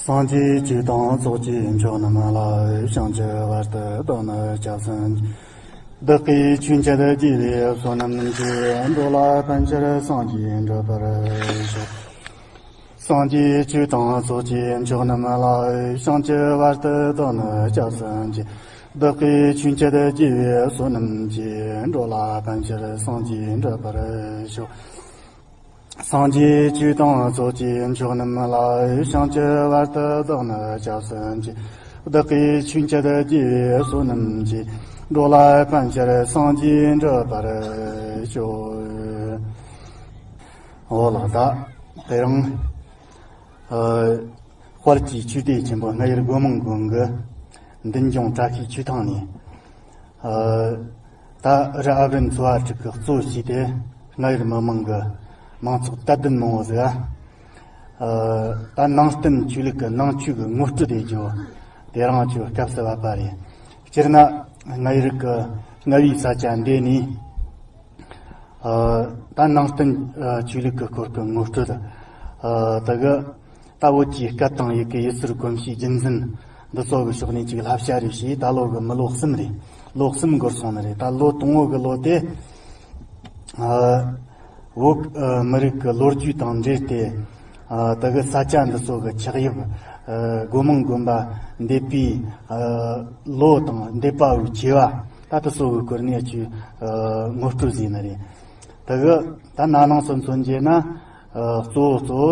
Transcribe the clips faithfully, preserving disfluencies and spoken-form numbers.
སངས་རྒྱས་ཆོས་དང་ཚོགས་ཀྱི་མཆོག་རྣམས་ལ། བྱང་ཆུབ་བར་དུ་བདག་ནི་སྐྱབས་སུ་མཆི། བདག་གིས་ཆོས་འཆད་རྒྱལ་བའི་བསོད་ནམས་ཀྱིས། འགྲོ་ལ་ཕན་ཕྱིར་སངས་རྒྱས་འགྲུབ་པར་ཤོག། སངས་རྒྱས་ཆོས་དང་ཚོགས་ཀྱི་མཆོག་རྣམས་ལ། བྱང་ཆུབ་བར་དུ་བདག་ནི་སྐྱབས་སུ་མཆི། བདག་གིས་ཆོས་འཆད་རྒྱལ་བའི་བསོད་ནམས་ཀྱིས། འགྲོ་ལ་ཕན་ཕྱིར་སངས་རྒྱས་འགྲུབ་པར་ཤོག། སངས་རྒྱས་ཆོས་དང་ཚོགས་ཀྱི་མཆོག་རྣམས་ལ། བྱང་ཆུབ་བར་དུ་བདག་ནི་སྐྱབས་སུ་མཆི། བདག་གིས་ཆོས་འཆད་རྒྱལ་བའི་བསོད་ནམས་ཀྱིས། འགྲོ་ལ་ཕན་ཕྱིར་སངས་རྒྱས་འགྲུབ་པར་ཤོག། འོ་ལགས། ད་དེ་རིང་ཨ་དཔལ་གྱི་ཆོས་སྡེ་ཆེན་པོ་རྔ་ཡུལ་སྒོ་མང་དགོན་གྱི་འདུན་ལྗོངས་བཀྲ་ཤིས་ཆོས་ཐང་ནས། ཨ་ད་རི་ཨ་བན་ཚོ་བ་དྲུག་གིས་གཙོ་བྱས་ཏེ། རྔ་ཡུལ་མི་མང་གི་མང་ཚོགས་དད་ལྡན་མང་བོ་ཟིག་ག་ཨ་ད་ནང་བསྟན་ཆོས་ལུགས་ཀྱི་ནང་ཆོས་ཀྱི་ངོ་སྤྲོད་དེ་རྒྱུ་དེ་རང་ཆོས་སྐབས་སུ་བབས་པ་རེད། སྤྱིར་ན་རྔ་ཡུལ་གྱི་རྔ་བའི་ས་ཆ་འདི་ནས། ཨ་ད་ནང་བསྟན་ཨ་ཆོས་ལུགས་ཀྱི་སྐོར་གྱི་ངོ་སྤྲོད། ཨ་ད་གི་ད་བོད་ཀྱི་སྐད་དང་ཡི་གེ། ཡུལ་སྲོལ་གོམས་གཤིས། རྒྱུན་འཛིན་འདི་ཚོ་གི་ཕྱོགས་ནས་ཅིག་བསླབ་བྱ་རེ་བྱས། ད་ལོ་གི་མི་ལོ་གསུམ་རེད། ལོ་གསུམ་འགོར་སོང་ནི་རེད། ད་ལོ་དང་པོ་གི་ལོ་དེ་ཨ་བོད་ཨ་མི་རིགས་ཀྱི་ལོ་རྒྱུས་དང་འབྲེལ་ཏེ། ཨ་ད་གི་ས་ཆ་འདི་ཚོ་གི་ཆགས་དབྱིབས། ཨ་སྒོ་མང་དགོན་པ་འདས་པའི་ཨ་ལོ་དང་འདས་པ་བོའི་ཆེ་བ། ད་དེ་ཚོ་གི་སྐོར་ནས་ཅིག་ཨ་ངོ་སྤྲོད་བྱས་ནི་རེད། དེ་གི་ད་ན་ནིང་སོ་མཚོན་བྱས་ན། ཨ་གཙོ་བོ་གཙོ་བོ་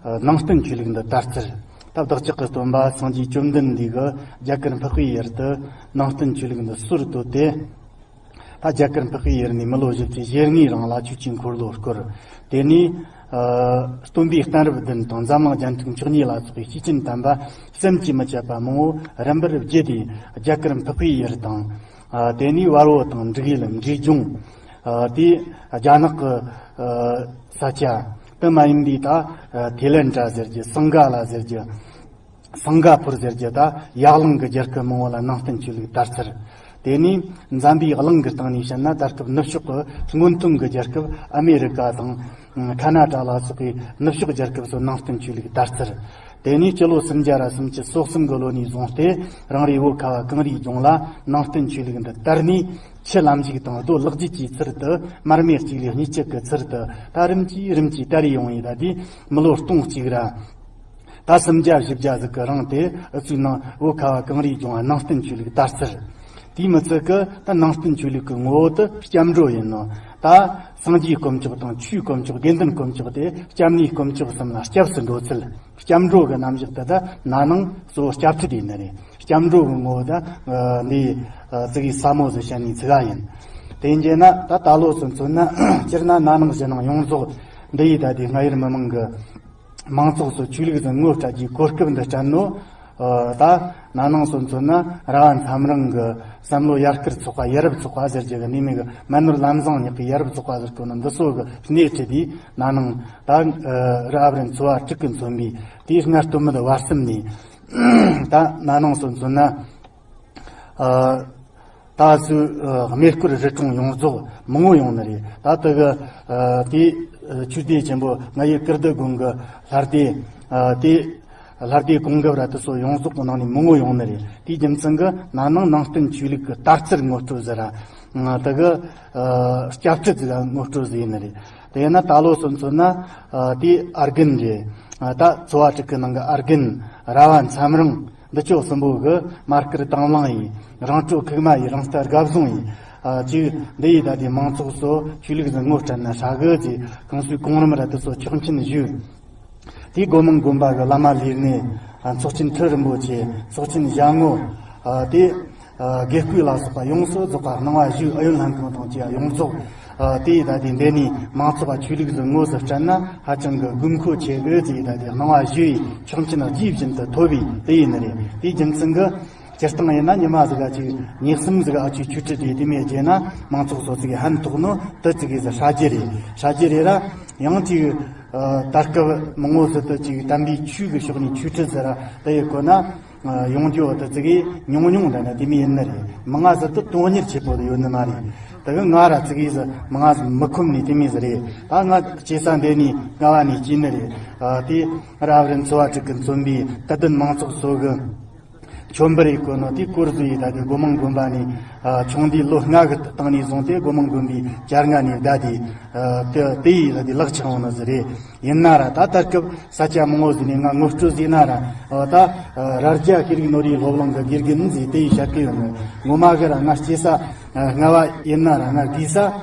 ཨ་ནང་བསྟན་ཆོས་ལུགས་འདི་དར་ཚུལ། ད་བདག་ཅག་གི་སྟོན་པ་སངས་རྒྱས་བཅོམ་ལྡན་འདས་ཀྱིས་རྒྱ་གར་འཕགས་པའི་ཡུལ་དུ་ནང་བསྟན་ཆོས་ལུགས་འདི་སྲོལ་བཏོད་དེ། ད་རྒྱ་གར་འཕགས་པའི་ཡུལ་ནས་མི་ལོ་བཞི་བཅུ་ཞེ་ལྔའི་རིང་ལ་ཆོས་ཀྱི་འཁོར་ལོ་བསྐོར། དེ་ནས་ཨ་སྟོན་པའི་གཏན་རབས་བདུན་དང་འཛམ་གླིང་རྒྱན་ཐོག་མཆོག་གཉིས་ལ་སོགས་པའི་ཤེས་ཅན་དམ་པ་བསམ་གྱིས་མི་ཁྱབ་པ་མང་བོ་རིམ་པར་བརྒྱུད་དེ། རྒྱ་གར་འཕགས་པའི་ཡུལ་དང་། ཨ་དེ་ནས་བར་བོད་དང་འབྲུག་ཡུལ། འབྲས་ལྗོངས། ཨ་དེ་རྒྱ་ནག་གི་ཨ་ས་ཆ། དེ་མ་ཡིན་པའི་ད་ཨ་ཐེ་ལན་ཌྲ་ཟེར་རྒྱུ། སིང་ག་ལ་ཟེར་རྒྱུ། སིང་ག་པུར་ཟེར་རྒྱུ། ད་ཡར་ལངས་ཀྱི་རྒྱལ་ཁབ་མང་བོ་ལ་ནང་བསྟན་ཆོས་ལུགས་དར་ཚུལ། དེ་ནས་འཛམ་བུའི་གླིང་གི་སྟེང་ནས་བཤད་ན། ད་སྐབས་ནུབ་ཕྱོགས་ཀྱི་སྔོན་ཐོན་གྱི་རྒྱལ་ཁབ་ཨ་མེ་རི་ཀ་དང་ཁ་ན་ཌ་ལ་སོགས་པའི་ནུབ་ཕྱོགས་རྒྱལ་ཁབ་སུ་ནང་བསྟན་ཆོས་ལུགས་དར་ཚུལ། དེ་ནས་སྤྱི་ལོ་སུམ་བརྒྱ་ར་སུམ་ཅུ་སོ་གསུམ་གི་ལོ་ནས་བཟུང་སྟེ། རང་རེའི་བོད་ཁ་བ་གངས་རིའི་ལྗོངས་ལ་ནང་བསྟན་ཆོས་ལུགས་འདི་དར་ནས། ཆུ་ལམ་ཞིག་དང་རྡོ་ལག་བརྒྱུད་ཀྱི་ཚུལ་དུ། མར་མེ་གཅིག་ལས་གཉིས་གཅིག་གི་ཚུལ་དུ། ད་རིམ་གྱིས་རིམ་གྱིས་དར་ཡོང་བའི། ད་དེ་མི་ལོ་སྟོང་གཅིག་ར། ད་སུམ་བརྒྱ་བཞི་བརྒྱ་ཟིག་གི་རིང་དེ་ཨུ་ཚོའི་ནང་བོད་ཁ་བ་གངས་རིའི་ལྗོངས་ནང་བསྟན་ཆོས་ལུགས་དར་ཚུལ། དེའི་མི་ཚད་གི་ད་ནང་བསྟན་ཆོས་ལུགས་ཀྱི་ངོ་བོ་དེ་སྐྱབས་འགྲོ་ཡིན་ནོ། ད་སངས་རྒྱས་དཀོན་མཆོག་དང་ཆོས་དཀོན་མཆོག་དགེ་འདུན་དཀོན་མཆོག་དེ་སྐྱབས་གནས་དཀོན་མཆོག་གསུམ་ལ་སྐྱབས་སུ་འགྲོ་ཚུལ། སྐྱབས་འགྲོ་གི་རྣམ་གཞག་དེ་ད་ན་ནིང་གཙོ་བོ་སྐྱབས་ཁྲིད་ཡིན་ནི་རེད། སྐྱབས་འགྲོ་གི་ངོ་བོ་ད་འདི་ཙི་གེ་ཟབ་མོ་ཟིག་བཤད་ནས་ཚིག་ག་ཡིན། དེ་ཡིན་རྒྱུ་ན་ད་ད་ལོ་ཚུན་མཚོན་ན། སྤྱིར་ན་ན་ནིང་གཞེས་ནིང་ཡོངས་རྫོགས་འདི་ཡི་ད་དེ་རྔ་ཡུལ་མི་མང་གི་མང་ཚོགས་སུ་ཆོས་ལུགས་ཟིག་ངོ་སྤྲད་རྒྱུའི་གོ་སྐབས་འདི་སྤྲད་ནོ། ཨ་ད་ན་ནིང་སོ་མཚོན་ན་ར་བ་མཚམས་རིང་གི་བསམ་བློ་ཡར་སྐུལ་ཚོགས་པ། ཡ་རབས་ཚོགས་པ་ཟེར་རྒྱུ་གི་ནི་མི་གི། མ་ནོར་ལམ་བཟང་ཉག་གི་ཡ་རབས་ཚོགས་པ་ཟེར་གོ་ནི་འདི་ཚོ་གི་སྣེ་ཁྲིད་དེ། ན་ནིང་ད་ཨ་རི་ཨ་བན་ཚོ་བ་དྲུག་གིས་མཚོན་པའི་དེའི་སྔ་སྟོད་སྨད་བར་གསུམ་ནས། ད་ན་ནིང་སོ་མཚོན་ན་ཨ་ད་སུ་ཨ་གནས་སྐོར་རི་གྲོང་ཡོངས་རྫོགས་མང་བོ་ཡོང་ནི་རེད། ད་དེ་གི་ཨ་དེ་ཨ་ཆོས་སྡེ་ཆེན་པོ་རྔ་ཡུལ་ཀིརྟི་དགོན་གྱི་ལྷ་སྡེ། ཨ་དེ་ལྷ་སྡེ་གོང་འགབ་ར་དེ་ཚོ་ཡོངས་རྫོགས་ཀྱི་ནང་ནས་མང་བོ་ཡོང་ནི་རེད། དེའི་རྒྱུ་མཚན་གྱིས་ན་ནིང་ནང་བསྟན་ཆོས་ལུགས་ཀྱི་དར་ཚུལ་ངོ་སྤྲོད་ཟེར་ར། ཨ་དེ་གི་ཨ་སྐྱབས་ཁྲིད་ཟིག་ངོ་སྤྲོད་ཟིག་ཡིན་ནི་རེད། དེ་ཡིན་ན་ད་ལོ་སོ་མཚོན་ན་ཨ་དེ་ཨར་གན་རེད། ཨ་ད་ཚོ་བ་དྲུག་གི་ནང་གི་ཨར་གན། ར་བ་མཚམས་རིང་འདི་ཕྱོགས་གསུམ་པོ་གི་མར་ཀིར་དང་བླངས་ཡིན། རང་སྤྲོ་ཁུག་མ་ཡིན། རང་རྟ་སྒ་བཟུང་ཡིན། ཨ་ཅིག་འདི་ཡི་ད་དེ་མང་ཚོགས་སུ་ཆོས་ལུགས་ཟིག་ངོ་སྤྲད་ན་ཧྲ་གི་ཅེས་གོང་སུའི་གོང་རིམ་ར་དེ་ཚོ་ཆོག་མཆན་ཞུས། དེའི་སྒོ་མང་དགོན་པ་གི་བླ་མ་ལས་སྣེ། ཨ་ཚོགས་ཆེན་ཁྲི་རིན་པོ་ཆེ། ཚོགས་ཆེན་ཞལ་ངོ། ཨ་དེ་ཨ་དགེ་བསྐོས་ལ་སོགས་པ་ཡོངས་སུ་རྫོགས་པ་གནང་བ་ཞུས། ཨུ་ཡོན་ལྷན་ཁང་དང་བཅས་ཡོངས་རྫོགས། ཨ་དེ་ཡི་ད་དེ་འདི་ནས་མང་ཚོགས་པ་ཆོས་ལུགས་ཟིག་ངོ་ཟིག་སྤྲད་ན་ཧ་ཅང་གི་དགོས་མཁོ་ཆེ་གི་ཅེས་ད་དེ་གནང་བ་ཞུས། ཆོག་མཆན་རྗེས་བཞིན་དུ་ཐོབ་པའི་དེ་ཡིན་ནི་རེད། དེའི་རྒྱུ་མཚན་གྱིས་སྤྱིར་བཏང་ཡིན་ན་ཉི་མ་ཟིག་ག་ཅིག་ཉིན་གསུམ་ཟིག་ཨ་ཅིག་ཆོས་ཁྲིད་དེ་དེ་མོ་བྱས་ན་མང་ཚོགས་ཚོ་ཙི་གེ་ཕན་ཐོགས་ནོ་དེ་ཙི་གེ་ཟིག་ཧྲ་རྒྱུ་རེད། ཧྲ་རྒྱུ་རེད་ར། ཡང་ཅིག་ཨ་ད་སྐབས་མང་བོ་ཟིག་ཏུ་ཅིག་དམ་པའི་ཆོས་ཀྱི་ཕྱོགས་ནས་ཆོས་ཁྲིད་ཟེར་ར་དེ་ཡི་གོ་ན། ཡོང་རྒྱུ་དེ་ཙི་གེ་ཉུང་ཉུང་འདྲ་ན་དེ་མོ་ཡིན་ནི་རེད། མི་ང་ཟིག་ཏུ་དོན་གཉེར་ཆེ་པོ་དེ་ཡོད་ནི་མ་རེད། དེ་གི་ང་ར་ཙི་གེ་ཟིག་མི་ང་ཟིག་མི་ཁོམ་ནི་དེ་མོ་ཟིག་རེད། ད་ང་སྐྱེས་ས་འདི་ནས་རྔ་བ་ནས་སྐྱེས་ནི་རེད། དེ་རབ་རིམ་ཚོ་བ་དྲུག་གི་མཚོན་པའི་དད་ལྡན་མང་ཚོགས་ཚོ་གི་མཆོད་འབུལ་ཡེད་གོ་ནོ་དེའི་སྐོར་ཟིག་ཡིན། ད་དེ་སྒོ་མང་དགོན་པ་ནས་ཆུང་དུས་ལོ་ལྔ་གི་སྟེང་ནས་བཟུང་སྟེ་སྒོ་མང་དགོན་པའི་བྱ་རྔ་ནས་བསྡད་དེ་དེ་དེ་ཡིས་ད་དེ་ལག་ཆགས་འོང་ནི་ཟིག་རེད། ཡིན་ན་ར་ད་ད་སྐབས་ས་ཆ་མང་བོ་ཟིག་ནས་ང་ངོ་སྤྲོད་ཟིག་ན་ར་ད་རྭ་རྒྱ་ཤེས་རིག་ནོར་བུའི་སློབ་གླིང་གི་དགེ་རྒན་ཟིག་དེ་ཡིས་བཤད་གི་ཡོད་ནི། ངོ་མ་གི་ར་ང་སྐྱེས་ས་རྔ་བ་ཡིན་ན་ར་ང་དགོས་ས་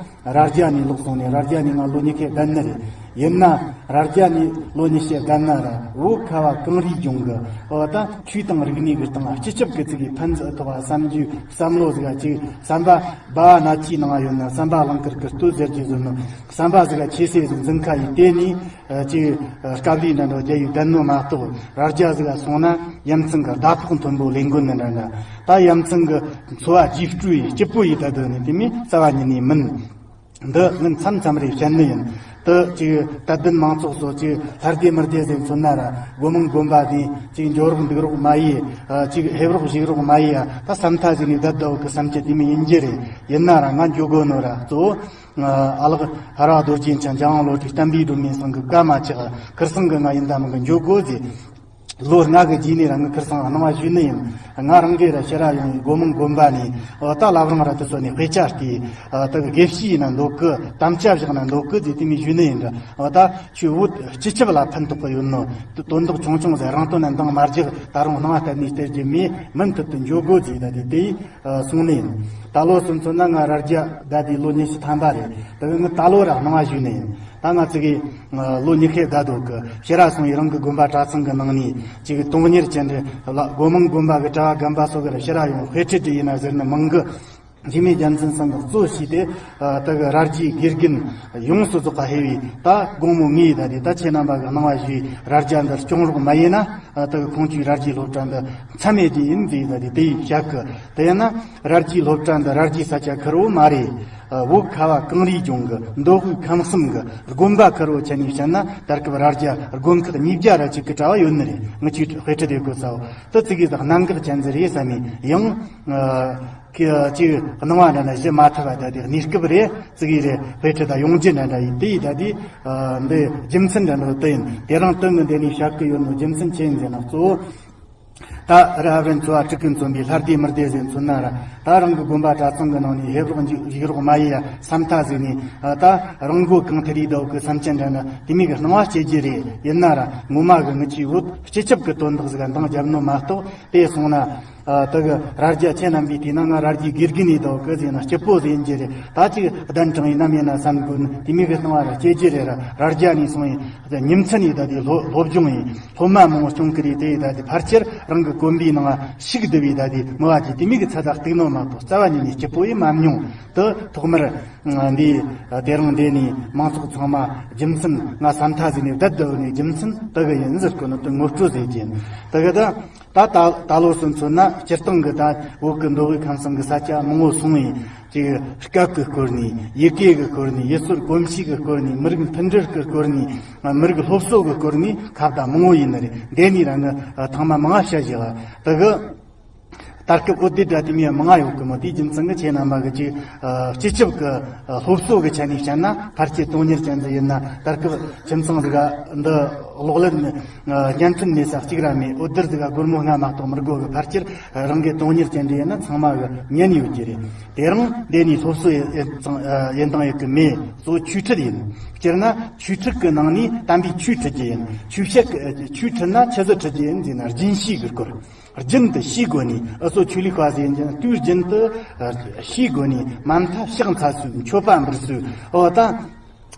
རྭ་རྒྱ་ནས་ལོག་སོང་ནས་རྭ་རྒྱ་ནས་ང་ལོ་ཉི་ཤུ་བསྡད་ནི་རེད། ཡིན་ན་རྭ་རྒྱ་ནས་ལོ་ཉི་ཤུ་བསྡད་ན་ར་བོད་ཁ་བ་གངས་རིའི་ལྗོངས་གི་འོ་ད་ཆོས་དང་རིག་གནས་གི་སྟེང་སྤྱི་ཁྱབ་གི་ཙི་གེ་ཕན་ཚུན་ཐོག་བསམ་རྒྱུ་བསམ་བློ་ཟིག་ཅིག་བསམ་པ་སྦ་ན་ཆུའི་ནང་ཡོད་ན་བསམ་པ་རླངས་འཁོར་གི་སྟོད་ཟེར་གྱི་ཟེར་ནོ། བསམ་པ་ཟིག་ཆེ་སེ་ཟིག་འཛིན་ཁ་ཡི་དེ་ནས་ཅིག་དཀའ་ལས་འདྲ་འདྲ་རྒྱག་ཡི་བསྡད་ནོ་མ་གཏོགས། རྭ་རྒྱ་ཟིག་སོང་ན་ཡ་མཚན་གི་ཟླ་ཕོགས་མཐོན་པོ་ལས་འགུལ་ནི་འདྲ་འདྲ། ད་ཡ་མཚན་གི་འཚོ་བ་རྗེས་སྤྲོད་ཡི་སྐྱིད་པོ་ཡི་ད་དོ་ནི་དེ་མོ་རྩ་བ་ཉིད་ནས་མིན། འདི་ངས་མཚམས་མཚམས་རེ་བཤད་ནི་ཡིན། དེ་ཅིག་དད་ལྡན་མང་ཚོགས་ཚོ་ཅིག་ལྷ་སྡེ་མི་སྡེ་ཟིག་མཚོན་ན་ར་སྒོ་མང་དགོན་པ་དེ་ཅིག་འགྱོ་རོགས་འདུག་རོགས་མ་ཡི། ཅིག་ཕེབས་རོགས་བཞུགས་རོགས་མ་ཡི་ཡ། ད་ས་མཐའ་ཟིག་ནས་བསྡད་བསྡད་གི་བསམ་རྒྱུ་དེ་མོ་ཡིན་རྒྱུ་རེད། ཡིན་ན་ར་ང་འགྱོ་དགོ་ནོ་ར་གཙོ་བོ། ཨ་ལགས་ཧ་ར་རྡོ་རྗེ་འཆང་འཇམ་དབྱངས་བློ་གྲོས་བསྟན་པའི་སྒྲོན་མེ་ཚང་གི་བཀའ་མ་ཆག་ཁིར་སང་གི་ང་ཡིན་ད་མིན་གི་འགྱོ་དགོ་ཟེར། ལོ་ལྔ་གི་རྗེས་ནས་རང་གི་ཁིར་སང་སྣང་བ་ཞུས་ནི་ཡིན། ང་རང་གིས་ར་ཕྱིར་ར་ཡོང་བའི་སྒོ་མང་དགོན་པ་ནས་འོ་ད་བླ་བྲང་ར་དེ་ཚོ་ནས་དཔེ་ཆ་བལྟས། ད་གི་དགེ་བཤེས་ཡིན་ན་འདོད་གི། དམ་བཅའ་བཞག་ན་འདོད་གི་ཟེར་དེ་མོ་ཞུས་ནི་ཡིན་ར། འོ་ད་ཁྱོད་བོད་སྤྱི་ཁྱབ་ལ་ཕན་ཐོགས་གི་ཡོད་ནོ། དོན་དག་ཆུང་ཆུང་ཟེར་རང་དོན་ན་འདང་མ་རྒྱག་ད་རུང་སྣང་བ་གཏད་ནས་སྟེར་རྒྱུ་མེད། མུ་མཐུད་དུ་འགྱོ་དགོ་ཟེར་ད་དེ་དེ་ཡིས། ཨ། སོང་ནས་ད་ལོ་སོང་ཚོ་ན་ང་རྭ་རྒྱ་བསྡད་དེ་ལོ་ཉི་ཤུ་ཐམ་པ་རེད། ད་གི་ངས་ད་ལོ་ར་སྣང་བ་ཞུས་ནས་ཡིན། ད་ང་ཙི་གེ་ལོ་ཉི་ཤུ་བསྡད་འདུག་གི། ཕྱིར་ར་སོང་ཡི་རང་གི་དགོན་པ་གྲྭ་ཚང་གི་ནང་ནས་ཅིག་དོན་གཉེར་ཅན་རེད་ལ། སྒོ་མང་དགོན་པ་གི་གྲྭ་བ་རྒན་པ་སོགས་གི་ར་ཕྱིར་ར་ཡོང་དཔེ་ཁྲིད་དེ་ཡིན་ན་ཟེར་ནི་མང་གི། འཇིགས་མེད་རྒྱལ་མཚན་ཚང་གི་གཙོ་བྱས་ཏེ་ད་གི་རྭ་རྒྱའི་དགེ་རྒན་ཡོངས་སུ་རྫོགས་པ་ཕེབས་པའི་ད་དགོང་མོ་ངས་ད་དེ་ད་ཁྱེད་རྣམ་པ་གི་སྣང་བ་ཞུས་རྭ་རྒྱ་འདིར་སྐྱོང་རོགས་མ་ཡེ་ན། ད་གི་ཁོང་ཚོའི་རྭ་རྒྱའི་སློབ་གྲྭ་འདི་མཚམས་མེད་ཀྱི་ཡིན་ཟེར། ད་དེ་དེ་ཡིས་བཤད་གི། དེ་ཡིན་ན་རྭ་རྒྱའི་སློབ་གྲྭ་འདི་རྭ་རྒྱའི་ས་ཆ་ཁེར་བོ་མ་རེད། བོད་ཁ་བ་གངས་རིའི་ལྗོངས་ཀྱི་མདོ་དབུས་ཁམས་གསུམ་གྱི་དགོན་པ་ཁེར་བོ་ཆ་ནས་བཤད་ན་ད་སྐབས་རྭ་རྒྱ་དགོན་ཁག་ཉིས་བརྒྱ་ར་གཅིག་གི་གྲྭ་བ་ཡོད་ནི་རེད། ངས་ཁྱོད་དཔེ་ཁྲིད་དེ་དགོས་ས་བོ་དེ་ཙི་གེ་ཟིག་གནད་འགག་ཅན་ཟིག་རེད་བསམ་མི་ཡང་། ཅིག་སྣང་བ་འདྲ་འདྲ་ཞུ་མ་ཐུབ་པ་ད་དེ་གནས་སྐབས་རེད། ཙི་གེ་རེ་དཔེ་ཁྲིད་ད་ཡོང་རྒྱུ་འདྲ་འདྲ་ཡིན། དེ་ཡིས་ད་དེ་འདི་རྒྱུ་མཚན་འདྲ་འདྲ་དེ་ཡིན། དེ་རིང་དོན་ངས་འདི་ནས་བཤད་གི་ཡོད་ནོ་རྒྱུ་མཚན་ཆི་ཡིན་ཟེར་ན་གཙོ་བོ། ད་རབ་རིམ་ཚོ་བ་དྲུག་གིས་མཚོན་པའི་ལྷ་སྡེ་མི་སྡེ་ཟེར་མཚོན་ན་ར། ད་རང་གི་དགོན་པ་གྲྭ་ཚང་གི་ནང་ནས་ཕེབས་རོགས་འཇུག་རོགས་མ་ཡེ་ཡ་བསམ་ཐ་ཟིག་ནས། ད་རང་མགོ་གང་ཐད་རེད་འདུག་གི་བསམ་ཅན་འདྲ་ན་དེ་མོ་གི་སྣང་བ་སྐྱེ་རྒྱུ་རེད། ཡིན་ན་ར་ངོ་མ་གི་ངི་ཆོའི་བོད་སྤྱི་ཁྱབ་གི་དོན་དག་ཟིག་འདང་རྒྱབ་ནོ་མ་གཏོགས། དེ་སོང་ན་ད་གི་རྭ་རྒྱ་ཁྱེད་རྣམ་པས་བལྟས་ན་ང་རྭ་རྒྱའི་དགེ་རྒན་ཡིན་འདུག་གི་ཟེར་ན་སྐྱིད་པོ་ཟིག་ཡིན་རྒྱུ་རེད། ད་ཅིག་གདན་དྲངས་ཡིན་ནམ་ཡིན་ན་བསམ་དགོས་ནི་དེ་མོ་གི་སྣང་བ་ར་སྐྱེ་རྒྱུ་རེད་ར། རྭ་རྒྱ་ནས་སོང་ཡིན་ཉིན་མཚན་ཡིན་ད་དེ་སློབ་སློབ་སྦྱོང་ཡིན། སློབ་མ་མང་བོ་སྐྱོང་གི་རེད། དེ་ཡི་ད་དེ་ཕལ་ཆེར་རང་གི་དགོན་པའི་ནང་ཞུགས་བསྡད་པའི་ད་དེ་མི་བ་ཅིག་དེ་མོ་གི་ཚད་ད་གཏུག་ནོ་མ་གཏོགས་རྩ་བ་ཉིད་ནས་སྐྱིད་པོ་ཡེ་མ་མྱོང་། དེ་ཐོག་མར་འདི་དེ་རིང་འདི་ནས་མང་ཚོགས་ཚང་མ་རྒྱུ་མཚན་ང་བསམ་ཐ་ཟིག་ནས་བསྡད་བསྡད་ནས་རྒྱུ་མཚན་དེ་གི་ཡིན་ཟེར་གོ་ནི་དེ་ངོ་སྤྲོད་ཟེར་གྱིན་དེ་གི་ད། ད་ད་ད་ལོ་སོང་ཚོ་ན་སྤྱིར་བཏང་གི་ད་བོད་ཀྱི་མདོ་དབུས་ཁམས་གསུམ་གྱི་ས་ཆ་མང་བོ་སོང་ཡིན། ཅིག་སྐད་ཀྱི་སྐོར་ནས། ཡི་གེ་གི་སྐོར་ནས། ཡུལ་སྲོལ་གོམས་གཤིས་ཀྱི་སྐོར་ནས། མི་རིགས་མཐུན་སྒྲིལ་གྱི་སྐོར་ནས། མི་རིགས་སློབ་གསོ་གི་སྐོར་ནས་ཁ་བརྡ་མང་བོ་ཡིན་ནི་རེད། འདི་ནས་རང་གི་ཐེངས་མ་མང་བ་བཤད་བཞག་དེ་གི། ད་སྐབས་འོ་དེ་འདྲ་དེ་མོ་མང་ང་ཡོད་གི་མོ། དེའི་རྒྱུ་མཚན་གྱིས་ཁྱེད་རྣམ་པ་གི་ཅིག་སྤྱི་ཁྱབ་ཀྱི་སློབ་གསོ་གི་ཆ་ནས་བཤད་ན་ཕལ་ཆེར་དོན་གཉེར་ཅན་ཟིག་ཡིན་ན། ད་སྐབས་ཁྱིམ་ཚང་ཟིག་ག་འདི་གློག་ཀླད་ནི་བརྙན་འཕྲིན་མེད་ས་གཅིག་ར་མེད། འོ་དེར་ཟིག་ག་སྒོར་མོ་ལྔ་མ་གཏོགས་མི་དགོས་གི། ཕལ་ཆེར་རང་གི་དོན་གཉེར་ཅན་འདྲ་ཡིན་ན་ཚང་མ་གི་ཉན་ཡོད་ཀྱི་རེད། དེ་རིང་འདི་ནས་སློབ་གསོ་ཡིན་ཡིན་སྟངས་ཡོད་གི་མེད། གཙོ་བོ་ཆོས་ཁྲིད་ཡིན། སྤྱིར་ན་ཆོས་ཁྲིད་ཀྱི་ནང་ནས་དམ་པའི་ཆོས་ཁྲིད་ཀྱི་ཡིན། ཆོས་བཤད་ཀྱི་ཆོས་ཁྲིད་ན་ཆི་ཟིག་ཁྲིད་ཀྱི་ཡིན་ཟེར་ན་རྒྱུན་ཤེས་ཀྱི་སྐོར། རྒྱུན་དུ་ཤེས་དགོས་ནི། འུ་ཚོ་ཆོས་ལུགས་པ་ཟིག་ཡིན་ཀྱང་དུས་རྒྱུན་དུ་ཤེས་དགོས་ནི། མ་མཐའ་ཕྱག་འཚལ་སྲོལ། མཆོད་པ་འབུལ་སྲོལ། འོ་ད་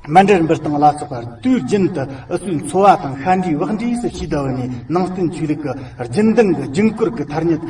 མཎྜལ་འབུལ་སྟངས་ལ་སོགས་པ་དུས་རྒྱུན་དུ་འུ་ཚོའི་འཚོ་བ་དང་ཤ་འདྲེས་བག་འདྲེས་སུ་བྱས་བསྡད་ནི་ནང་བསྟན་ཆོས་ལུགས་ཀྱི་རྒྱུན་ལྡན་གྱི་རྒྱུན་སྐོར་གྱི་ཐ་སྙད་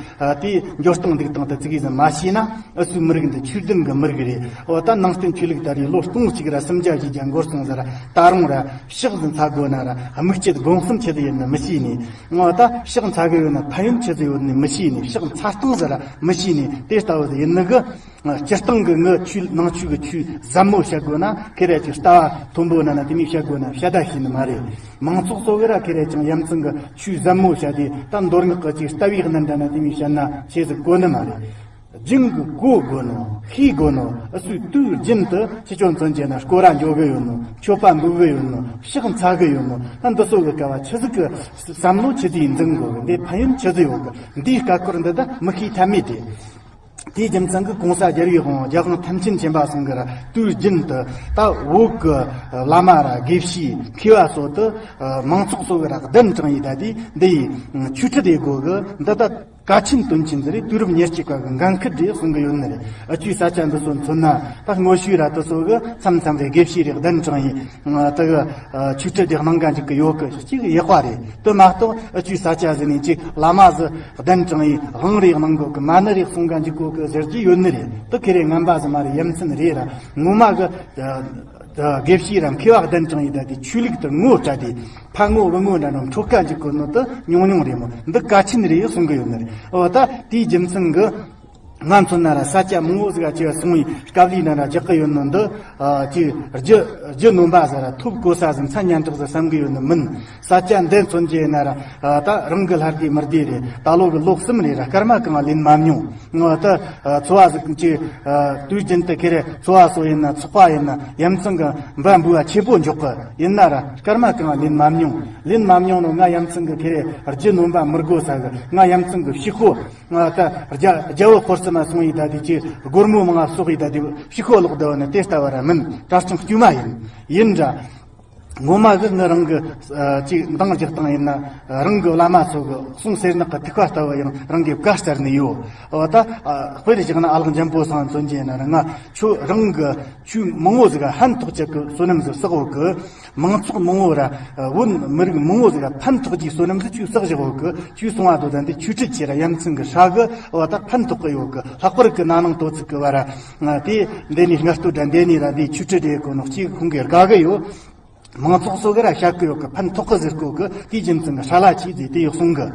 དེ་འགྱུར་སྟངས་འདུག་སྟངས་དེ་ཙི་གེ་ཟིག་མ་ཤེས་ན། འུ་ཚོའི་མི་རིགས་འདི་ཆོས་ལྡན་གྱི་མི་རིགས་རེད། འོ་ད་ནང་བསྟན་ཆོས་ལུགས་ད་རེས་ལོ་སྟོང་གཅིག་ར་སུམ་བརྒྱ་བཞི་བརྒྱ་འགོར་སོང་ཟེར། ད་རུང་ར་ཕྱག་ཟིག་འཚལ་དགོས་ན་ར་དམིགས་བཅས་སྒོམ་གསུམ་ཆི་ཟིག་ཡིན་ནི་མི་ཤེས་ནི། ང་ད་ཕྱག་འཚལ་གི་ཡོད་ན་ཕན་ཡོན་ཆི་ཟིག་ཡོད་ནི་མི་ཤེས་ནི། ཕྱག་འཚལ་སྟངས་ཟིག་ར་མི་ཤེས་ནི། དེ་ལྟ་བུ་ཟིག་ཡིན་ནི་གི། སྤྱིར་བཏང་གི་ངི་ཆོས་ནང་ཆོས་གི་ཆོས་ཟབ་མོ་བཤད་དགོས་ན་ཁེ་རེ་ཆོས་ལྟ་ མཐོན་པོ་ན་ན་དེ་མོ་བཤད་དགོས་ན་བཤད་ད་ཤེས་ནི་མ་རེད། མང་ཚོགས་ཚོ་གི་ར་ཁེ་རེ་ཅང་ཡ་མཚན་གི་ཆོས་ཟབ་མོ་བཤད་དེ་ད་མདོ་སྔགས་གི་ཅིག་ལྟ་བའི་གནད་འདྲ་ན་དེ་མོ་བཤད་ན་ཆེ་ཟིག་གོ་ནི་མ་རེད། སྦྱིན་གི་གོ་དགོས་ནོ་ཤེས་དགོས་ནོ་ཨ་སུའི་དུས་རྒྱུན་དུ་ཕྱི་ཆོས་མཚོན་བྱེད་ན་སྐོར་ར་འཇོག་གི་ཡོད་ནོ་མཆོད་པ་འབུལ་གི་ཡོད་ནོ་ཕྱག་འཚལ་གི་ཡོད་ནོ་ད་འདི་ཚོ་གི་སྐབས་ཆི་ཟིག་གི་བསམ་བློ་ཆི་ཟིག་འཛིན་དགོས་གི་འདི་ཕན་ཡོན་ཆི་ཟིག་ཡོད་གི་འདིའི་དཀའ་འཁོར་འདི་ད་མི་ཤེས་ཐབས་མེད་དེ། དེའི་རྒྱུ་མཚན་གྱིས་གོང་ས་རྒྱལ་བའི་དབང་རྒྱལ་དབང་ཐམས་ཅད་མཁྱེན་པ་ཚང་གི་ར་དུས་རྒྱུན་དུ་ད་བོད་ཀྱི་བླ་མ་ར་དགེ་བཤེས་མཁས་པ་སོགས་དུ་མང་ཚོགས་སོགས་ཀྱི་ར་གདན་དྲངས་ཡི་ད་དེ་འདི་ཡི་ཆོས་ཁྲིད་དེ་དགོས་གི་འདི་ད་གལ་ཆེན་དོན་ཆེན་ཟེར་རེ་དུས་རབས་ཉེར་གཅིག་པ་གི་འགན་འཁུར་རེ་གསུང་གི་ཡོད་ནི་རེད། ཨ་ཆོས་ས་ཆ་འདི་ཚོ་མཚོན་ན་ད་སྔོན་ཤོས་ར་དུ་ཚོ་གི་མཚམས་མཚམས་རེ་དགེ་བཤེས་རེ་གདན་དྲངས་ཡི་དུ་གི་ཆོས་ཁྲིད་དེ་གནང་ག་འཇུག་གི་ཡོད་གི་གཅིག་ཡག་པ་རེད། དུ་མ་གཏོགས་ཨ་ཆོས་ས་ཆ་ཟེར་ནས་ཅིག་བླ་མ་ཟི་གདན་དྲངས་ཡི་དབང་རེ་གནང་དགོས་གི་མ་ཎི་རེ་གསུང་ག་འཇུག་དགོས་གི་ཟེར་གྱི་ཡོད་ནི་རེད། དུ་ཁེ་རེ་ངན་པ་ཟི་མ་རེད། ཡ་མཚན་རེད་ར་ངོ་མ་གི་དགེ་བཤེས་ར་མཁས་པ་གདན་དྲངས་ཡི་ད་དེ་ཆོས་ལུགས་དུ་ངོ་སྤྲད་དེ་ཕ་ངོ་བུ་ངོ་འདྲ་ནོ་འཕྲོག་ག་འཇུག་གི་ནོ་དུ་ཉུང་ཉུང་རེད་མོ། འདི་གལ་ཆེན་རེད་གསུང་གི་ཡོད་ནི་རེད། འོ་ད་དེའི་རྒྱུ་མཚན་གི་ང་མཚོན་ན་ར་ས་ཆ་མང་བོ་ཟིག་ག་ཅེ་སོང་ཡི་སྐབས་ལི་ན་ར་རྒྱག་གི་ཡོད་ནོ་འདི་ཅི་རྒྱུ་རྒྱུ་ནོམ་པ་ཟ་ར་ཐོབ་གོ་ས་ཟིག་མཚན་སྙན་གྲགས་ཟིག་བསམ་གི་ཡོད་ནི་མིན། ས་ཆ་འདི་མཚོན་རྒྱུ་ཡིན་ན་ར་ད་རང་གི་ལྷར་བདེ་མི་བདེ་རེད། ད་ལོ་གི་ལོ་གསུམ་རེད་ར་སྐར་མ་གང་ལེན་མ་མྱོང་། ང་ད་འཚོ་བ་ཟིག་ཅི་དུས་རྒྱུན་དུ་ཁེ་རེ་འཚོ་བ་སོ་ཡིན་ན་ཚོགས་པ་ཡིན་ན་ཡ་མཚན་གི་འབའ་འབུ་བ་ཆེ་པོ་འཇོག་གི་ཡིན་ན་ར་སྐར་མ་གང་ལེན་མ་མྱོང་། ལེན་མ་མྱོང་ནོ་ང་ཡ་མཚན་གི་ཁེ་རེ་རྒྱུ་ནོམ་པ་མི་དགོ་ས་གི་ང་ཡ་མཚན་གི་ཕྱི་ཁོ། ང་ད་རྒྱ་རྒྱ་བོད་ཁོར་སི་མ་སོང་ཡི་ད་དེ་ཅི་སྒོར་མོ་མང་ང་གསོག་ཡི་ད་དེ་ཕྱི་ཁོ་ལོག་ད་བ་ན་དེ་ལྟ་བ་ར་མིན། གྲྭ་ཆུང་དཀྱུས་མ་ཡིན་ཡིན་འདྲ། ངོ་མ་གི་ངི་རང་གི་ཅིག་འདང་རྒྱག་སྟངས་ཡིན་ན་རང་གི་བླ་མ་ཚོ་གི་གསུང་སེར་ནག་གི་ཐིགས་པ་ལྟ་བུ་ཡང་རང་གི་བཀའ་སྩལ་ནི་ཡོད། འོ་ད་དཔེར་བཞག་ན་ཨ་ལགས་འཇམ་པོ་སང་མཚོན་གྱི་ཡིན་ན་ར་ང་ཆོས་རང་གི་ཆོས་མང་བོ་ཟིག་ཕན་ཐོགས་ཅིག་གི་བསོད་ནམས་ཟིག་བསགས་ཡོད་གི་མང་ཚོགས་མང་བོ་ར་བོད་མི་རིགས་མང་བོ་ཟིག་ཕན་ཐོགས་ཀྱི་བསོད་ནམས་ཟིག་ཆོས་བསགས་བཞག་ཡོད་གི་ཆོས་གསུང་བ་དོ་དན་དེ་ཆོས་ཁྲིད་ཆེ་ར་ཡ་མཚན་གི་ཧྲ་གི་འོ་ད་ཕན་ཐོགས་གི་ཡོད་གི་ལྷག་པར་གི་ན་ནིང་དོ་ཚིགས་གི་བར་ར་དེ་འདི་ནས་སྔ་སྟོད་དྲ་འདི་ནས་ར་འདི་ཆོས་ཁྲིད་རེད་གོ་ནོ་གཅིག་ཁོང་གི་དགའ་གི་ཡོད། མང་ཚོགས་སོ་གི་ར་བཤད་གི་ཡོད་གི་ཕན་ཐོགས་གི་ཟེར་གོ་གི་དེའི་རྒྱུ་མཚན་གི་ཧྲ་ལ་ཆེ་ཟེར་དེ་ཡོད་གསུང་གི་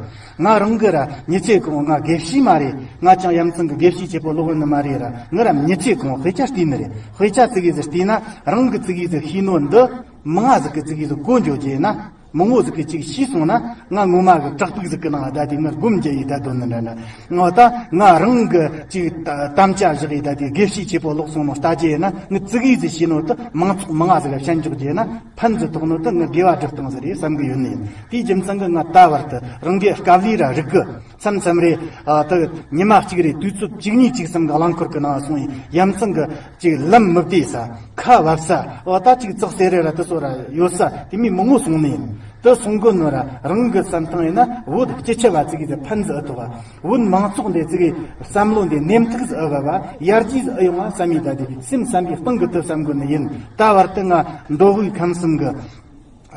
ང་རང་གི་ར་མྱི་ཚེ་གང་ང་དགེ་བཤེས་མ་རེད། ང་ཅང་ཡ་མཚན་གི་དགེ་བཤེས་ཆེ་པོ་ལོག་ནི་མ་རེད་ར་ང་ར་མྱི་ཚེ་གང་དཔེ་ཆ་བལྟས་ནི་རེད། དཔེ་ཆ་ཙི་གི་ཟིག་བལྟས་ན་རང་གི་ཙི་གི་ཟིག་ཤེས་ནོ་འདི་མང་ང་ཟིག་གི་ཙི་གི་ཟིག་གོ་འཇོག་རྒྱུ་ན་མང་བོ་ཟིག་གི་ཅིག་ཤེས་སོང་ན་ང་ངོ་མ་གི་བྲག་ཕུག་ཟིག་གི་ནང་བསྡད་དེ་ང་སྒོམ་རྒྱུ་ཡི་བསྡད་དོ་ནི་འདྲ་འདྲ་ང་ད་ང་རང་གི་ཅིག་དམ་བཅའ་བཞག་ཡི་བསྡད་དེ་དགེ་བཤེས་ཆེ་པོ་ལོག་སོང་ནོ་ལྟ་རྒྱུ་ཡིན་ན་ང་ཙི་གི་ཟིག་ཤེས་ནོ་ད་མང་ཚོགས་མང་ང་ཟིག་ག་བཤད་འཇོག་རྒྱུ་ཡིན་ན། ཕན་ཟིག་ཐོགས་ནོ་དེ་ངའི་དགེ་བ་སྒྲུབ་སྟངས་ཟིག་རེད་བསམ་གི་ཡོད་ནི་ཡིན། དེའི་རྒྱུ་མཚན་གི་ང་ད་བར་དུ་རང་གི་དཀའ་ལས་ར་རིག་གི་མཚམས་མཚམས་རེ་ཨ་ད་ཉི་མ་གཅིག་རེ་དུས་ཚོད་གཅིག་གཉིས་གཅིག་གསུམ་གི་རླངས་འཁོར་གི་ནང་སོང་ཡི་ཡ་མཚན་གི་ཅིག་ལམ་མི་བདེ་ས་ཁ་བབས་ས་འོ་ད་ཅིག་ཙག་སེ་རེ་ར་དེ་ཚོ་ར་ཡོད་ས་དེ་མི་མང་བོ་སོང་ནི་ཡིན། དེ་སོང་གི་ནོ་ར་རང་གི་བསམ་སྟངས་ཡིན་ན་བོད་སྤྱི་ཁྱབ་བ་ཙི་གི་ཟིག་ཕན་ཟིག་ཨེ་ཐོགས་བ། བོད་མང་ཚོགས་འདི་ཙི་གི་བསམ་བློ་འདི་ནེམ་ཐག་ཟིག་ཨེ་བབ་བ་ཡར་རྒྱས་ཟིག་ཨེ་ཡོང་བ་བསམ་ཡི་ད་དེ་སེམས་བསམ་པའི་སྟེང་གི་དེ་བསམ་གི་ནི་ཡིན། ད་བར་དུ་ང་མདོ་དབུས་ཁམས་གསུམ་གི་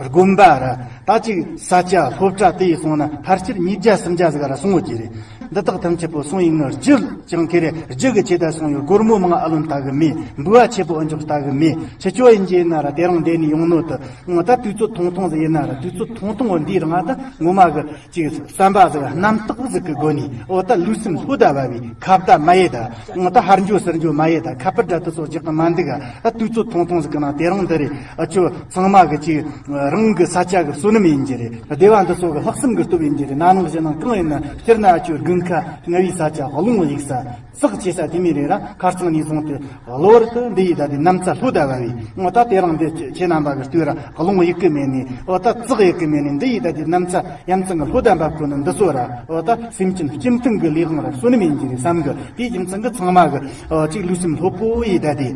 དགོན་པ་ར་ད་ཅིག་ས་ཆ་སློབ་གྲྭ་དེ་ཡི་སོང་ན་ཕལ་ཆེར་ཉིས་བརྒྱ་སུམ་བརྒྱ་ཟིག་ར་སོང་ཡོད་ཀྱི་རེད། འདི་དག་ཐམས་ཅད་པོ་སོང་ཡིན་ནོ་རྒྱུ་ཅང་ཁེ་རེ་རྒྱུ་གི་ཆེད་དུ་སོང་ཡོད། སྒོར་མོ་མང་ཨ་ལོན་ལྟ་གི་མེད། འབུལ་བ་ཆེ་པོ་ཨ་འཇོག་ལྟ་གི་མེད། ཕྱི་ཆོས་ཡིན་གྱི་ཡིན་ན་ར་དེ་རིང་འདི་ནས་ཡོང་ནོ་དུ་ང་ད་དུས་ཚོད་ཐུང་ཐུང་ཟིག་ཡིན་ན་ར་དུས་ཚོད་ཐུང་ཐུང་འོ་འདིའི་རིང་ད་ངོ་མ་གི་ཅིག་བསམ་པ་ཟིག་རྣམ་དག་ཟིག་གི་སྒོ་ནས་འོ་ད་ལུས་སེམས་ལྷོད་ད་བ་བའི་ཁ་བརྡ་མ་ཡེད་ད། ང་ད་ཧར་འགྱོ་ཟུར་འགྱོ་མ་ཡེད་ད། ཁ་པར་འདྲ་དེ་ཚོ་རྒྱག་གི་མ་འདུག་ཨ་དུས་ཚོད་ཐུང་ཐུང་ཟིག་གི་ནང་དེ་རིང་འདི་རེད། ཨ་ཆོ་ཚང་མ་གི་ཅིག་རང་གི་ས་ཆ་གི་བསོད་ནམས་ཡིན་གྱི་རེད། སྡེ་བ་འདི་ཚོ་གི་ལྷག་བསམ་གི་སྟོབས་ཡིན་གྱི་རེད། ན་ནིང་གཞེས་ནིང་གང་ཡིན་ན་སྤྱིར་ན་ཨ་ཆོ་དགུན་ཁ་རྔ་བའི་ས་ཆ་རླུང་གཡུག་ས་ཙག་ཆེ་ས་དེ་མོ་རེད་ར། ཁ་རྩང་ནས་བཟུང་སྟེ་གློ་བུར་དུ་འདི་ཡི་ད་དེ་གནམ་ས་ལྷོད་ད་བ་བའི་ང་ད་དེ་རིང་འདི་ཁྱེད་རྣམ་པ་གི་ལྟོས་ར་རླུང་གཡུག་གི་མེད་ནི་འོ་ད་ཙག་གཡུག་གི་མེད་ནི་འདི་ཡི་ད་དེ་གནམ་ས་ཡ་མཚན་གི་ལྷོད་ད་འབབ་གོ་ནི་འདི་ཚོ་ར་འོ་ད་སེམས་ཅན་སྤྱི་མཐུན་གི་ལས་དབང་ར་བསོད་ནམས་ཡིན་གྱི་རེད་བསམ་གི་དེའི་རྒྱུ་མཚན་གི་ཚང་མ་གི་འོ་ཅིག་ལུས་སེམས་ལྷོད་པོ་ཡི་ད་དེ་